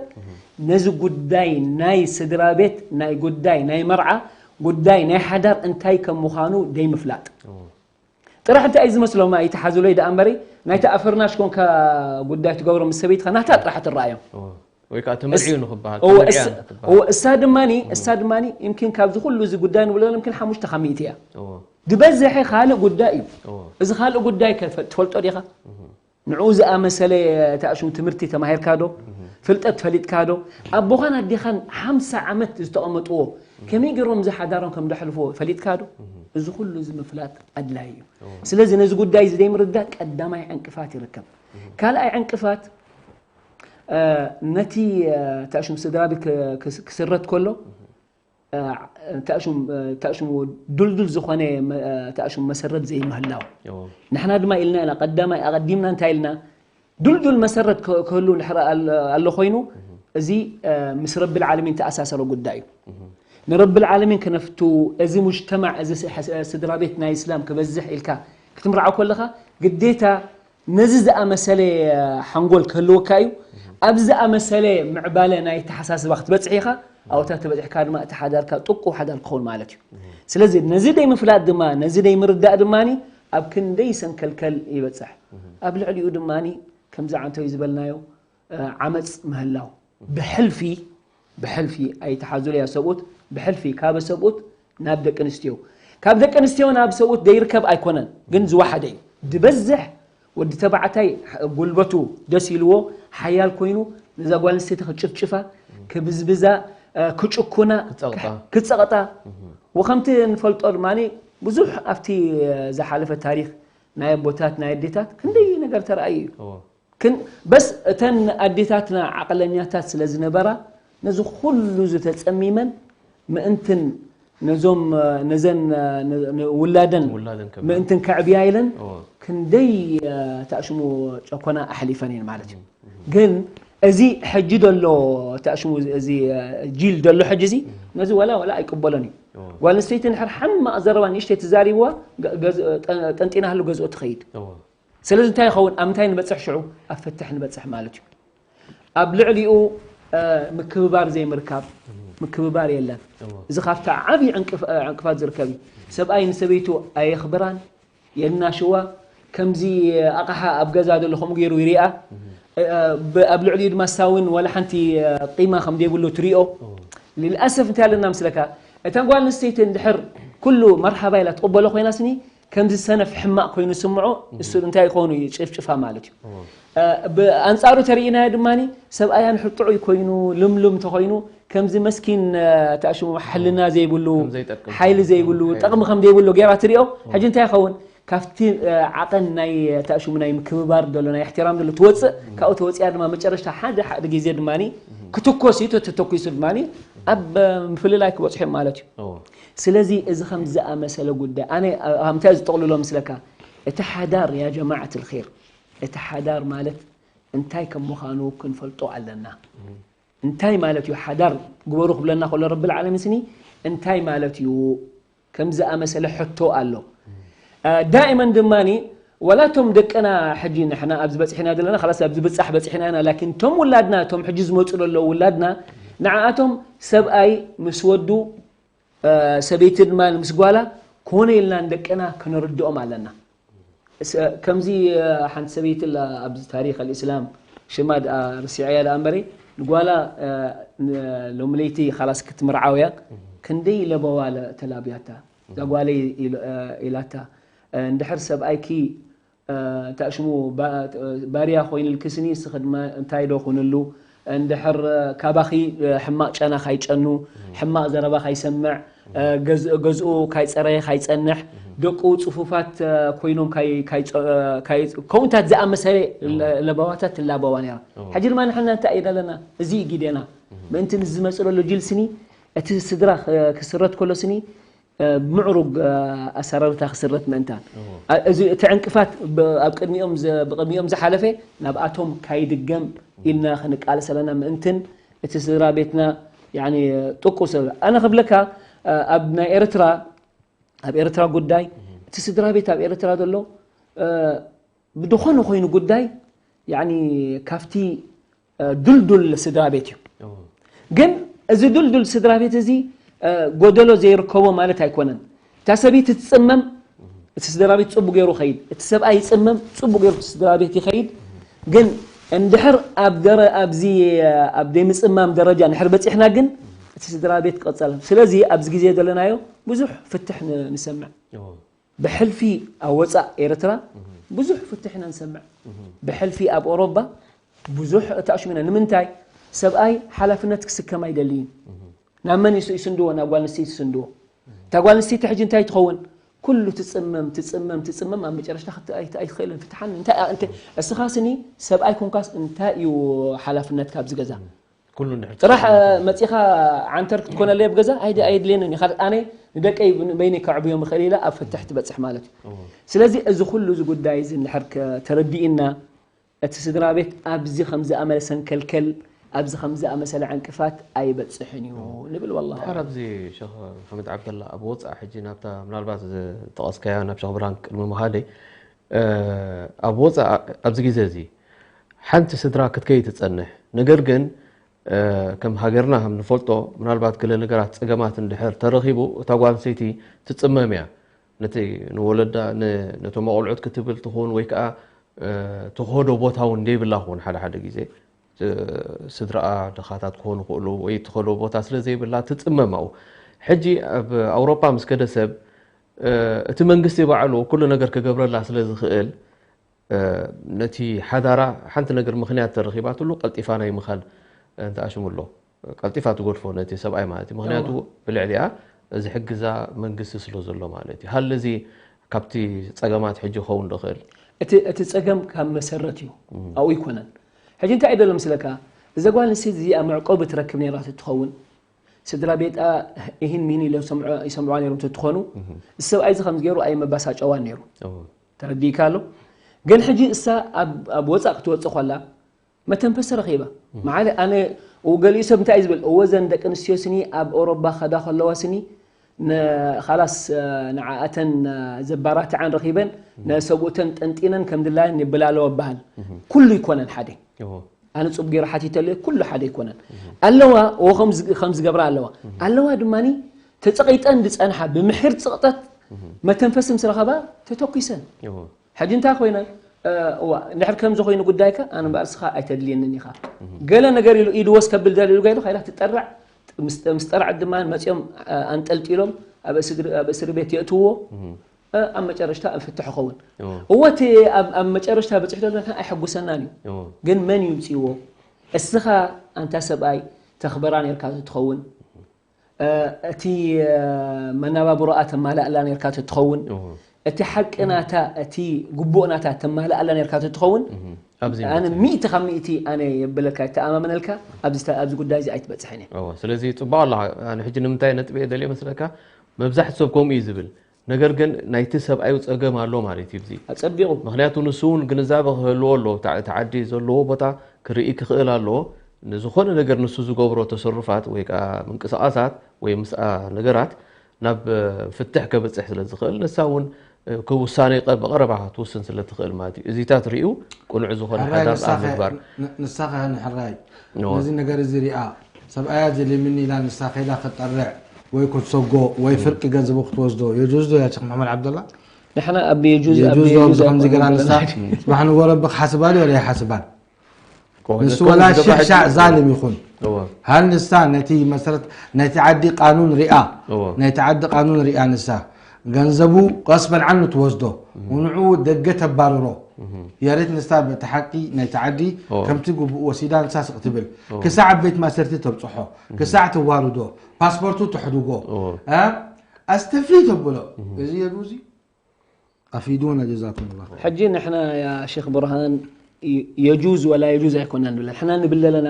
ነዚ ጉዳይ ናይ ስድራ ቤት ናይ ጉዳይ ናይ መርዓ ጉዳይ ናይ ሓዳር እንታይ ከም ምዃኑ ደይምፍላጥ ጥራሕ እንታይ እዩ ዝመስሎም ኣይተሓዝሎይ ደኣ እምበሪ ናይቲ ኣፈርናሽ ኮንካ ጉዳይ ትገብሮ ምስ ሰበይትኻ ናታ ጥራሕ ትረኣዮም ወይ ከዓ ተመርዕዩ ንክበሃል እሳ ድማኒ እሳ ድማኒ ይምኪን ካብዚ ኩሉ እዚ ጉዳይ ንብሎ ይምኪን ሓሙሽተ ካብ ሚእቲ እያ ዝበዝሐ ካልእ ጉዳይ እዩ እዚ ካልእ ጉዳይ ትፈልጦ ዲኻ ንዕኡ ዝኣመሰለ ተኣሽሙ ትምህርቲ ተማሂርካ ዶ ፍልጠት ፈሊጥካ ዶ ኣቦኻን ኣዴኻን ሓምሳ ዓመት ዝተቐመጥዎ ከመይ ገይሮም ዝሓዳሮም ከም ደሕልፍዎ ፈሊጥካ ዶ እዚ ኩሉ እዚ ምፍላጥ ኣድላይ እዩ ስለዚ ነዚ ጉዳይ እዚ ዘይምርዳእ ቀዳማይ ዕንቅፋት ይርከብ ካልኣይ ዕንቅፋት ነቲ ተእሹም ስድራ ቤት ክስረት ከሎ ተእሹም ድልዱል ዝኾነ ተእሹም መሰረት ዘይምህላው። ንሕና ድማ ኢልና ኢና፣ ቀዳማይ ኣቐዲምና እንታይ ኢልና? ድልዱል መሰረት ክህሉ ኣሎ ኮይኑ፣ እዚ ምስ ረብል ዓለሚን ተኣሳሰረ ጉዳይ እዩ። ንረብል ዓለሚን ክነፍቱ፣ እዚ ሙጅተማዕ፣ እዚ ስድራ ቤት ናይ እስላም ክበዝሕ ኢልካ ክትምርዓው ከለኻ፣ ግዴታ ነዚ ዝኣመሰለ ሓንጎል ክህልወካ እዩ። ኣብ ዝኣመሰለ ምዕባለ ናይ ተሓሳስባ ክትበጽሕ ኢኻ። ኣብታ ተበጺሕካ ድማ እቲ ሓዳርካ ጥቁ ሓዳር ክኸውን ማለት እዩ። ስለዚ ነዚ ደይ ምፍላጥ ድማ፣ ነዚ ደይ ምርዳእ ድማ ኣብ ክንደይ ሰንከልከል ይበጽሕ። ኣብ ልዕሊኡ ድማ ከምዚ ዓንተዊ ዝበልናዮ ዓመጽ ምህላው፣ ብሕልፊ ብሕልፊ ኣይተሓዙለያ ሰብኡት፣ ብሕልፊ ካብ ሰብኡት ናብ ደቂ ኣንስትዮ፣ ካብ ደቂ ኣንስትዮ ናብ ሰብኡት ደይርከብ ኣይኮነን፣ ግን ዝወሓደ እዩ። ዝበዝሕ ወዲ ተባዕታይ ጉልበቱ ደስ ኢልዎ ሓያል ኮይኑ ነዛ ጓል ኣንስተይቲ ክጭፍጭፋ፣ ክብዝብዛ፣ ክጭኩና፣ ክጸቕጣ። ክጸቕጣ። ወከምቲ ንፈልጦ ድማ ብዙሕ ኣብቲ ዝሓለፈ ታሪኽ ናይ ኣቦታት ናይ ኣዴታት ክንደይ ነገር ተራእዩ እዩ። እዎ። ክን በስ እተን ኣዴታትና ዓቕለኛታት ስለ ዝነበራ ነዚ ኩሉ ዝተጸሚመን ምእንትን ነዞም ነዘን ውላደን ውላደን ከብላ። ምእንትን ከዕብያ ኢለን እዎ። ክንደይ ተኣሽሙ ጨኮና ኣሕሊፈን እየን ማለት እዩ። ግን እዚ ሕጂ ደሎ ተኣሽሙ እዚ ጂል ደሎ ሕጂ እዚ ነዚ ወላ ወላ ኣይቅበሎን እዩ። እዎ። ጓል ኣንስተይቲ ንሕር ሓማቕ ዘረባ ንእሽተይ ተዛሪብዋ ገ- ገዝ- ጠ- ጠንጢና ህሉ ገዝኦ ትኸይድ። እዎ። ስለዚ እንታይ ይኸውን? ኣብ ምንታይ ንበጽሕ? ሽዑ ኣብ ፍትሕ ንበጽሕ ማለት እዩ። ኣብ ልዕሊኡ ምክብባር ዘይምርካብ፣ ምክብባር የለን። እዚ ካብታ ዓብዪ ዕንቅፋት ዝርከብ እዩ። ሰብኣይ ንሰበይቱ ኣየኽብራን የናሽዋ። ከምዚ ኣቕሓ ኣብ ገዛ ዘሎ ከምኡ ገይሩ ይሪኣ። ኣብ ልዕሊኡ ድማ ሳውን ዋላ ሓንቲ ቂማ ከም ዘይብሉ ትሪኦ። ልልኣሰፍ እንታይ ኣለና ምስለካ? እታ ጓል ኣንስተይቲ እንድሕር ኩሉ መርሓባ ኢላ ትቕበሎ ኮይና ስኒ ከምዚ ሰነፍ ሕማቕ ኮይኑ ስምዖ። እሱ እንታይ ኮይኑ ይጭፍጭፋ ማለት እዩ። ብኣንጻሩ ተሪኢናዮ ድማ ሰብኣያ ንሕር ጥዑይ ኮይኑ ልምሉም ተኮይኑ ከምዚ መስኪን ተኣሽሙ ሕልና ዘይብሉ ሓይሊ ዘይብሉ ጠቕሚ ከም ዘይብሉ ገይራ ትሪኦ። ሕጂ እንታይ ይኸውን? ካብቲ ዓቐን ናይ ተኣሽሙ ናይ ምክብባር ዘሎ ናይ እሕትራም ዘሎ ትወፅእ። ካብኡ ተወፂኣ ድማ መጨረሽታ ሓደ ሓደ ግዜ ድማ ክትኮስ እዩ። ተተኮሱ ድማ ኣብ ምፍልላይ ክበፅሑ እዮም ማለት እዩ። ስለዚ እዚ ከም ዝኣመሰለ ጉዳይ ኣነ እንታይ ዝጠቕልሎ ምስለካ? እቲ ሓዳር ያ ጀማዓት ልር፣ እቲ ሓዳር ማለት እንታይ ከም ምዃኑ ክንፈልጦ ኣለና። እንታይ ማለት እዩ ሓዳር ግበሩ ክብለና ከሎ ረብል ዓለሚን ስኒ እንታይ ማለት እዩ? ከም ዝኣመሰለ ሕቶ ኣሎ። ዳእመን ድማ ዋላቶም ደቅና ሕጂ ንሕና ኣብዚ በፂሕና ዘለና ላስ ኣብዚ ብፃሕ በፂሕና ኢና። ላኪን እቶም ውላድና እቶም ሕጂ ዝመፁ ዘለዉ ውላድና ንዓኣቶም ሰብኣይ ምስ ወዱ ሰበይቲ ድማ ምስ ጓላ ኮነ ኢልና ንደቅና ከነርድኦም ኣለና። ከምዚ ሓንቲ ሰበይቲ ኣብዚ ታሪክ ኣልእስላም ሽማ ርሲዐያ ዳ እምበረ ንጓላ ሎሚ ለይቲ ካላስ ክትምርዓውያ ክንደይ ለበዋ ተላብያታ። እዛ ጓለይ ኢላታ እንድሕር ሰብኣይኪ ታሽሙ ባርያ ኮይኑልክስኒ ስኽድማ እንታይ ዶ ኩንሉ እንድሕር ካባኺ ሕማቕ ጨና ካይጨኑ ሕማቕ ዘረባ ካይሰምዕ ገዝኡ ካይፀረየ ካይፀንሕ ደቁ ፅፉፋት ኮይኖም ከምኡታት ዝኣመሰለ ለበዋታት ትላበዋ ነራ። ሕጂ ድማ ንሕና እንታይ ኢና ኣለና? እዚ እዩ ጊዴና። ምእንቲ ንዝመፅእ ዘሎ ጅል ስኒ እቲ ስድራ ክስረት ከሎ ስኒ ብምዕሩግ ኣሰራርታ ክስረት ምእንታን እዚ እቲ ዕንቅፋት ኣብ ቅድሚኦም ብቅድሚኦም ዝሓለፈ ናብኣቶም ካይድገም ኢልና ክንቃለስ ኣለና። ምእንትን እቲ ስድራ ቤትና ጥቁ ሰብ ኣነ ክብለካ ኣብ ናይ ኤርትራ ኣብ ኤርትራ ጉዳይ እቲ ስድራ ቤት ኣብ ኤርትራ ዘሎ ብድኾነ ኮይኑ ጉዳይ ካብቲ ድልዱል ስድራ ቤት እዩ። ግን እዚ ድልዱል ስድራ ቤት እዚ ጎደሎ ዘይርከቦ ማለት ኣይኮነን። እታ ሰበይቲ ትፅመም፣ እቲ ስድራ ቤት ፅቡቅ ገይሩ ይኸይድ። እቲ ሰብኣይ ይፅመም፣ ፅቡቅ ገይሩ እቲ ስድራ ቤት ይኸይድ። ግን እንድሕር ኣብ ደረ ኣብዚ ኣብ ዘይምፅማም ደረጃ እንድሕር በፂሕና ግን እቲ ስድራ ቤት ክቐፀል። ስለዚ ኣብዚ ግዜ ዘለናዮ ብዙሕ ፍትሕ ንሰምዕ። ብሕልፊ ኣብ ወፃእ ኤርትራ ብዙሕ ፍትሕ ኢና ንሰምዕ። ብሕልፊ ኣብ ኦሮባ ብዙሕ እተኣሽሙ ኢና። ንምንታይ? ሰብኣይ ሓላፍነት ክስከም ኣይደልይን። ናብ መን ይስንድዎ? ናብ ጓል ኣንስተይቲ ይስንድዎ። እታ ጓል ኣንስተይቲ ሕጂ እንታይ ትኸውን? ኩሉ ትጽመም ትጽመም ትጽመም ኣብ መጨረሽታ ክት- ኣይት- ኣይትኽእልን ፍትሓን እንታይ እንተ እስኻ ስኒ ሰብኣይ ኮንካስ እንታይ እዩ ሓላፍነትካ ኣብዚ ገዛ ኩሉ እንድሕር ጥራሕ መፂኻ ዓንተር ክትኮነለይ ኣብ ገዛ ኣይድ- ኣየድልየንን እዩ ካልእ ኣነ ንደቀይ በይነይ ከዕብዮም ይኽእል ኢለ ኣብ ፍትሕ ትበፅሕ ማለት እዩ ስለዚ እዚ ኩሉ እዚ ጉዳይ እዚ እንድሕር ከ- ተረዲእና እቲ ስድራ ቤት ኣብዚ ከም ዝኣመለ ሰንከልከል ኣብዚ ከም ዝኣመሰለ ዕንቅፋት ኣይበፅሕን እዩ ንብል ወላ ድሓር ኣብዚ ሸኽ መሓመድ ዓብደላ ኣብ ወፃእ ሕጂ ናብታ ምናልባት ዝጠቐስካያ ናብ ሸኽ ብርሃን ቅድሚ ምኻደይ ኣብ ወፃእ ኣብዚ ግዜ እዚ ሓንቲ ስድራ ክትከይ ትፀንሕ ነገር ግን ከም ሃገርና ከም ንፈልጦ ምናልባት ገለ ነገራት ፀገማት እንድሕር ተረኺቡ እታ ጓል ኣንስተይቲ ትፅመም እያ ነቲ ንወለዳ ነቶም ኣቆልዑት ክትብል ትኹን ወይ ከዓ ትኸዶ ቦታ እውን ዘይብላ ክኾን ሓደ ሓደ ግዜ ስድራኣ ድኻታት ክኾኑ ይኽእሉ ወይ ትኸዶ ቦታ ስለ ዘይብላ ትፅመም ኣብኡ ሕጂ ኣብ ኣውሮፓ ምስ ከደ ሰብ እቲ መንግስቲ ባዕሉ ኩሉ ነገር ክገብረላ ስለ ዝኽእል ነቲ ሓዳራ ሓንቲ ነገር ምኽንያት ተረኺባትሉ ቀልጢፋ ናይ ምኻድ እንተኣሽሙ ኣሎ ቀልጢፋ ትገድፎ ነቲ ሰብኣይ ማለት እዩ ምኽንያቱ ብልዕሊኣ እዚ ሕግዛ መንግስቲ ስለ ዘሎ ማለት እዩ ሃል እዚ ካብቲ ፀገማት ሕጂ ክኸውን ዶ ክእል እቲ እቲ ፀገም ካብ መሰረት እዩ ኣብኡ ይኮነን ሕጂ እንታይ እዩ ደሎ ምስለካ እዛ ጓል ንስቲ እዚኣ መዕቆቢ ትረክብ ነይራ ትኸውን ስድራ ቤጣ ይህን ሚን ኢሎም ይሰምዑ- ይሰምዑዋ ነይሮም ተትኾኑ እዚ ሰብኣይ እዚ ከምዚ ገይሩ ኣይመባሳጨዋን ነይሩ ተረዲእካ ኣሎ ግን ሕጂ እሳ ኣብ ኣብ ወፃእ ክትወፅእ ኮላ መተንፈሲ ረኺባ ማዓለ ኣነ እው ገሊኡ ሰብ እንታይ እዩ ዝብል እወ ዘን ደቂ ኣንስትዮ ስኒ ኣብ ኦሮባ ከዳ ከለዋ ስኒ ንኻላስ ንዓኣተን ዘባራትዓን ረኺበን ነሰብኡተን ጠንጢነን ከም ድላየን ይብላለዋ በሃል ኩሉ ይኮነን ሓደ ኣነ ጽቡቅ ገይረ ሓቲተለይ ኩሉ ሓደ ኣይኮነን ኣለዋ ኦ ከም ዝገብራ ኣለዋ ኣለዋ ድማ ተጸቂጠን ዝጸንሓ ብምሕር ጽቅጠት መተንፈሲ ምስ ረኸባ ተተኩሰን ሕጂ እንታይ ኮይነን እዋ እንድሕር ከምዚ ኮይኑ ጉዳይካ ኣነ እምበኣር ስኻ ኣይተድልየንን ኢኻ ገለ ነገር ኢሉ ኢድወስ ከብል ደልዩ ገይሩ ከይላ ትጠርዕ ምስ ጠርዐት ድማ መፅኦም ኣንጠልጢሎም ኣብ እስሪ ቤት የእትዎ ኣብ መጨረሽታ ኣብ ፍትሕ ይኸውን እወ እቲ ኣብ መጨረሽታ በፂሑ ዘሎ ንሕና ኣይሐጉሰናን እዩ ግን መን ይምፅዎ እስኻ ኣንታ ሰብኣይ ተኽበራ ነርካ ትኸውን እቲ መናባብሮኣ ተማላእላ ነርካ ትኸውን እቲ ሓቂ ናታ እቲ ግቡእ ናታ ተማላእላ ነርካ ትኸውን ኣነ ሚእቲ ካብ ሚእቲ ኣነ የብለካ ይተኣማመነልካ ኣብዚ ጉዳይ እዚ ኣይትበፅሕን እየ ስለዚ ፅቡቅ ኣለካ ኣነ ሕጂ ንምንታይ ነጥቢ እየ ደልየ መስለካ መብዛሕቲ ሰብ ከምኡ እዩ ዝብል ነገር ግን ናይቲ ሰብኣዩ ጸገም ኣሎ ማለት እዩ እዚ። ኣጸቢቑ። ምኽንያቱ ንሱ እውን ግንዛበ ክህልዎ ኣለዎ። እታ እቲ ዓዲ ዘለዎ ቦታ ክርኢ ክኽእል ኣለዎ። ንዝኾነ ነገር ንሱ ዝገብሮ ተሰሩፋት ወይ ከዓ ምንቅስቓሳት ወይ ምስኣ ነገራት ናብ ፍትሕ ከብጽሕ ስለ ዝኽእል ንሳ እውን ውሳኔ ብቐረባ ክትውስን ስለ ትኽእል ማለት እዩ። እዚታት ርእዩ ቅኑዕ ዝኾነ ሓዳር ኣብ ምግባር። ንሳኸ ንሕራይ ነዚ ነገር እዚ ሪኣ ሰብኣያ ዘሊምኒ ኢላ ንሳ ከይዳ ክትጠርዕ ወይ ክትሰጎ ወይ ፍርቂ ገንዘቡ ክትወስዶ የጁዝ ዶ ያ ሸክ መሓመድ ዓብደላ? ንሕና ኣብ የጁዝ ኣብ የጁዝ ዶ የጁዝ ከምዚ ገራ ኣይኮናን ንሳ ዘለና። ጽባሕ ንጎ ረቢ ክሓስባ ድዩ ወላ ይሓስባን? ንሱ ወላ ሽሕ ሻዕ ዛልም ይኹን እወ። ሃል ንሳ ነቲ መሰረት ናይቲ ዓዲ ቃኑን ሪኣ እወ። ናይቲ ዓዲ ቃኑን ሪኣ ንሳ ገንዘቡ ቀስበን ዓኑ ትወስዶ ንዑ ደገ ተባርሮ የሬት ንሳ በቲ ሓቂ ናይቲ ዓዲ ከምቲ ግቡእ ወሲዳ ንሳ ስቕ ትብል ክሳዕ ቤት ማሰርት ተብፅሖ ክሳዕ ተዋርዶ ፓስፖርቱ ተሕድጎ ኣስተፍሪ ተብሎ እዚ የዱ እዚ ኣፊዱና ጀዛኩም ላ ሕጂ ንሕና ያ ሸክ ብርሃን የጁዝ ወላ የጁዝ ኣይኮና ንብል ንሕና ንብል ዘለና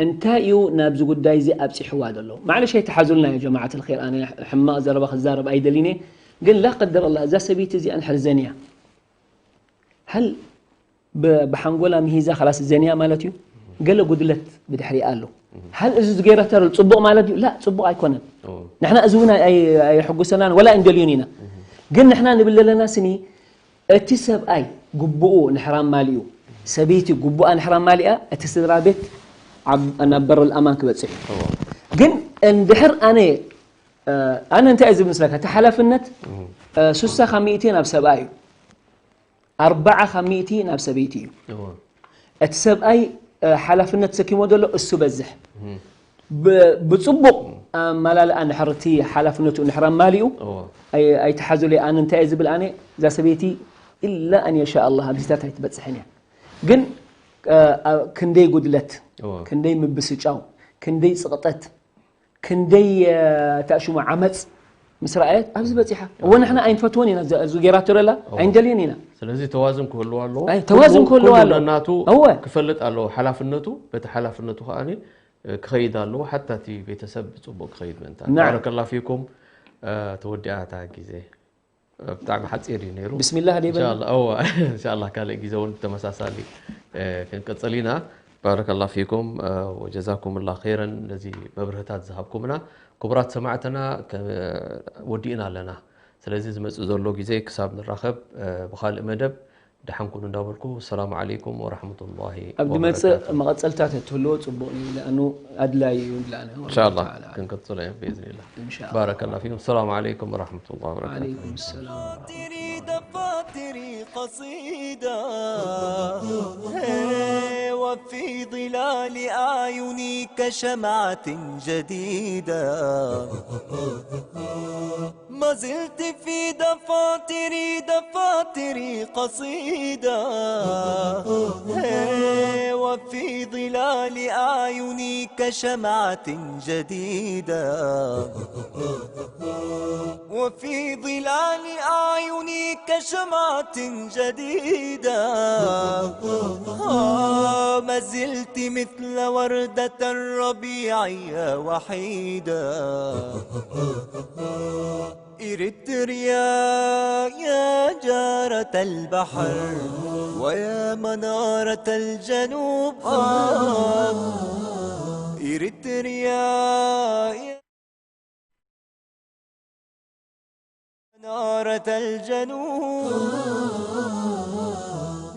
እንታይ እዩ ናብዚ ጉዳይ እዚ ኣብፂሕዋ ዘሎ ማዕለሽ ኣይተሓዙልና ያ ጀማዓት ልር ኣነ ሕማቕ ዘረባ ክዛረብ ኣይደሊነ ግን ላ ቀደር ኣላ እዛ ሰበይቲ እዚኣ ንሕር ዘንያ ሃል ብሓንጎላ ምሂዛ ኸላስ ዘንያ ማለት እዩ ገለ ጉድለት ብድሕሪኣ ኣሎ ሃል እዚ ዝገይረታ ኣሎ ፅቡቕ ማለት እዩ ላ ፅቡቕ ኣይኮነን ንሕና እዚ እውን ኣይሕጉሰናን ወላ እንደልዮን ኢና ግን ንሕና ንብል ዘለና ስኒ እቲ ሰብኣይ ግቡኡ ንሕራም ማሊኡ ሰበይቲ ግቡኣ ንሕራም ማሊኣ እቲ ስድራ ቤት ናብ በረል ኣማን ክበፅሕ እዩ ግን እንድሕር ኣነ ኣነ እንታይ እዩ ዝብል ምስለካ እቲ ሓላፍነት ሱሳ ካብ ሚእቲ ናብ ሰብኣይ እዩ ኣርባዓ ካብ ሚእቲ ናብ ሰበይቲ እዩ እቲ ሰብኣይ ሓላፍነት ተሰኪሞ ዘሎ እሱ በዝሕ ብፅቡቕ ኣመላልኣ እንድሕር እቲ ሓላፍነቱ እንድሕር ኣማሊኡ ኣይትሓዙለይ ኣነ እንታይ እየ ዝብል ኣነ እዛ ሰበይቲ ኢላ ኣን የሻ ኣላ ኣብዚታት ኣይትበፅሕን እያ ግን ክንደይ ጉድለት ክንደይ ምብስጫው ክንደይ ፅቕጠት ክንደይ ታሽሙ ዓመፅ ምስ ረኣየት ኣብዚ በጺሓ። እወ፣ ንሕና ኣይንፈትዎን ኢና፣ እዚ፣ እዚ ጌራቶ ደላ ኣይንደልዮን ኢና። ስለዚ ተዋዝን ክህልዎ ኣለዎ። ኣይ፣ ተዋዝን ክህልዎ ኣለዎ። ነናቱ እወ። ክፈልጥ ኣለዎ ሓላፍነቱ። በቲ ሓላፍነቱ ከኣ ክኸይድ ኣለዎ። ሓታ እቲ ቤተሰብ ብጽቡቕ ክኸይድ ምእንታን። ናዓም። ባረከላ ፊኩም። እ፣ ተወዲኣ እታ ግዜ። እ፣ ብጣዕሚ ሓጺር እዩ ነይሩ። ብስሚላህ ደይ በል። ኢንሻላህ፣ እወ፣ ኢንሻላህ ካልእ ግዜ እውን ተመሳሳሊ፣ እ፣ ክንቅጽል ኢና። ባረከላ ፊኩም፣ እ፣ ወጀዛኩምላ ኸይረን ነዚ መብርህታት ዝሃብኩምና። ክቡራት ሰማዕትና፣ ከ-፣ ወዲእና ኣለና። ስለዚ ዝመጽእ ዘሎ ግዜ ክሳብ ንራኸብ፣ እ፣ ብኻልእ መደብ ደሓን ኩኑ እንዳበልኩ፣ ሰላም ዓለይኩም ወራሕመቱላሂ ኣብ ዝመጽእ ወበረካቱ። መቐጸልታት እትህልዎ ጽቡቕ እዩ፣ ለኣኑ ኣድላዪ እዩ፣ ለኣኑ ኢንሻላህ ተዓላ። ክንቅጽሎ እዮም ብኢዝኒላህ። ኢንሻላህ። ባረከላ ፊኩም። ሰላም ዓለይኩም ወራሕመቱላሂ ወበረካቱ። ዓለይኩም ሰላም ወራሕመቱላሂ ወበረካቱ። دفاتري قصيدة، وفي ظلال أعيني كشمعة جديدة. ما زلت في دفاتري، دفاتري قصيدة، وفي ظلال أعيني كشمعة جديدة. وفي ظلال أعيني كشمعة جديدة. آه، ما زلت مثل وردة الربيع يا وحيدة. إريتريا يا جارة البحر ويا منارة الجنوب. آه، إريتريا يا منارة الجنوب،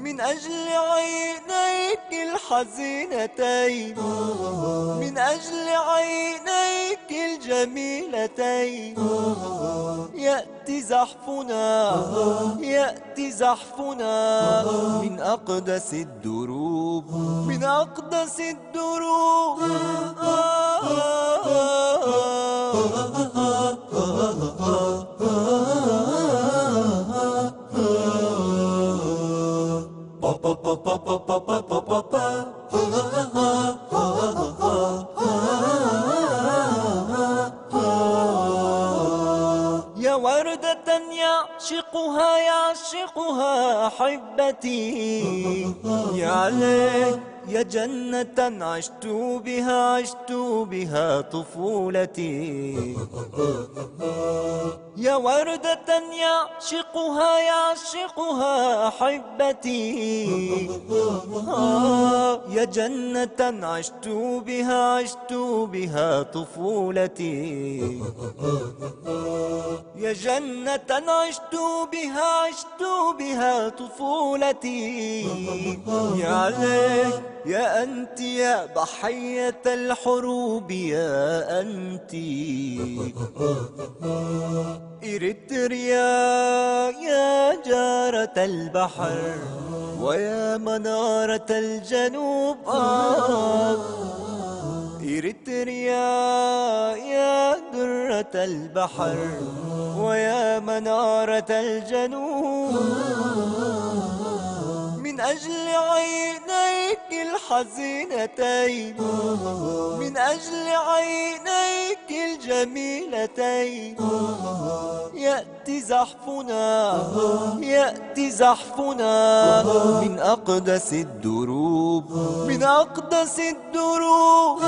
من أجل عينيك الحزينتين، من أجل عينيك الجميلتين، يأتي زحفنا، يأتي زحفنا من أقدس الدروب، من أقدس الدروب. يا وردة يعشقها، يعشقها أحبتي. يا ليت يا جنة عشت بها، عشت بها طفولتي. يا وردة يعشقها، يعشقها أحبتي. آه، يا جنة عشت بها، عشت بها طفولتي. يا جنة عشت بها، عشت بها طفولتي. يا ليت يا أنت يا ضحية الحروب، يا أنت. إريتريا يا جارة البحر ويا منارة الجنوب. آه. إريتريا يا درة البحر ويا منارة الجنوب. من أجل عينيك الحزينتين، من أجل عينيك الجميلتين، يأتي زحفنا، يأتي زحفنا من أقدس الدروب، من أقدس الدروب.